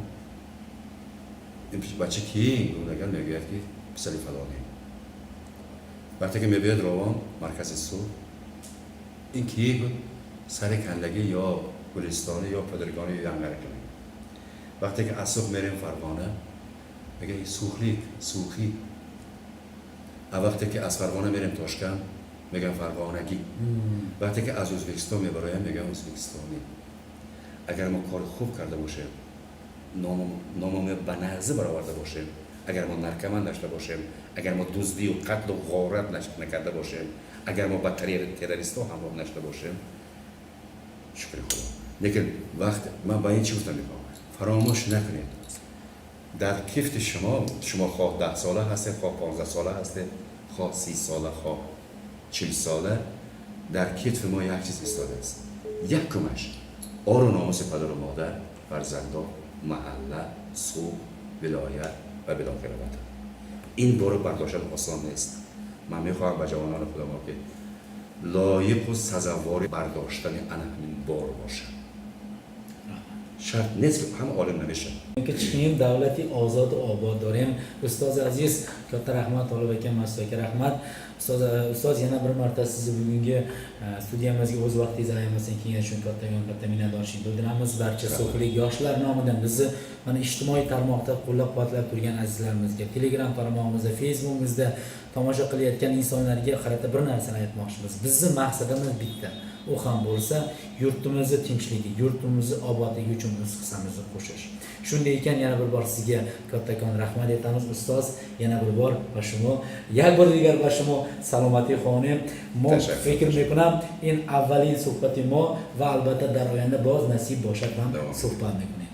این بچه کی؟ اون میگوید که پسر فلانی. وقتی که میباید روان مرکز سو، این کی بود؟ سر کندگی یا گلستانی یا پدرگانی یا ینگرکنی. وقتی که از سوخ میریم فرغانه، میگه این سوخلیک سوخی. وقتی که از فرغانه میریم تاشکند، میگن فرغانگی. وقتی که از ازبکستان میبرایم، میگن ازبکستانی. اگر ما کار خوب کرده باشیم، نامم به نرزه برآورده باشیم، اگر ما نرکمن داشته باشیم، اگر ما دزدی و قتل و غارت نکرده باشیم، اگر ما با تروریست ها همراه نشده باشیم، شکر خدا. لیکن وقت من با این چی گفتم میخوام فراموش نکنید، در کفت شما، شما خواه 10 ساله هستید، خواه 15 ساله هستید، خواه 30 ساله، خواه 40 ساله، در کتف ما یک چیز ایستاده است. یک کمش آر و ناموس پدر و مادر، فرزندان، محله، سوق، ولایت و بالاخره وطن. این بارو برداشتن آسان نیست. من میخواهم به جوانان خودم که لایق و سزاوار برداشتن همین بار باشن. شرط نیست که هم عالم نمیشه. Chunki chiqing davlati ozod obod dorim. Ustoz aziz, katta rahmat Tolib aka, Mas'ud aka rahmat. Ustoz yana bir marta sizni bugungi studiyamizga o'z vaqtingizni ayamasdan kelgan uchun katta minnatdorchilik bildiramiz. Barcha so'xlik yoshlar nomidan bizni mana ijtimoiy tarmoqda qo'llab-quvvatlab turgan azizlarimizga, Telegram tarmog'imizda, Facebook'imizda Tomosha qilayotgan insonlarga qarata bir narsani aytmoqchimiz. Bizni maqsadimiz bitta. U ham bo'lsa yurtimizni tinchligi, yurtimizni obodligi uchun o'z hissamizni qo'shish. Shunday ekan, yana bir bor sizga kattakon rahmat aytamiz, ustoz. Yana bir bor va шумо як бор дигар ба шумо саломатӣ хоҳонем. Мо Ташаккур. Фикр мекунам, ин аввалин суҳбати мо ва албатта дар оянда боз насиб бошад ҳам Давом. Суҳбат мекунем.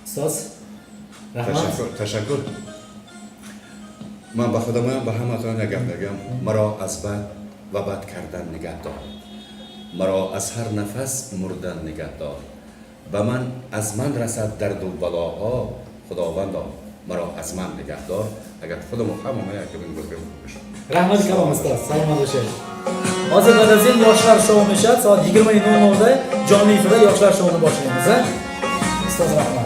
Ustoz, rahmat. Ташаккур, ташаккур. Ман ба худамоям, ба ҳаматон як гап мегӯям: маро аз бад ва бад кардан нигаҳ дор, маро аз ҳар нафас мурдан нигаҳ дор, ба ман аз ман расад дарду балоҳо, худовандо, маро аз ман нигаҳ дор. Агар худамо ҳамама як бозгам. Rahmat kalom, ustoz, salomat bo'ling. Hozir ba'd аз ин yoshlar shou mешавад, soat 20:00 da jonli efirda yoshlar shouni boshlaymiz, a? Ustoz, rahmat.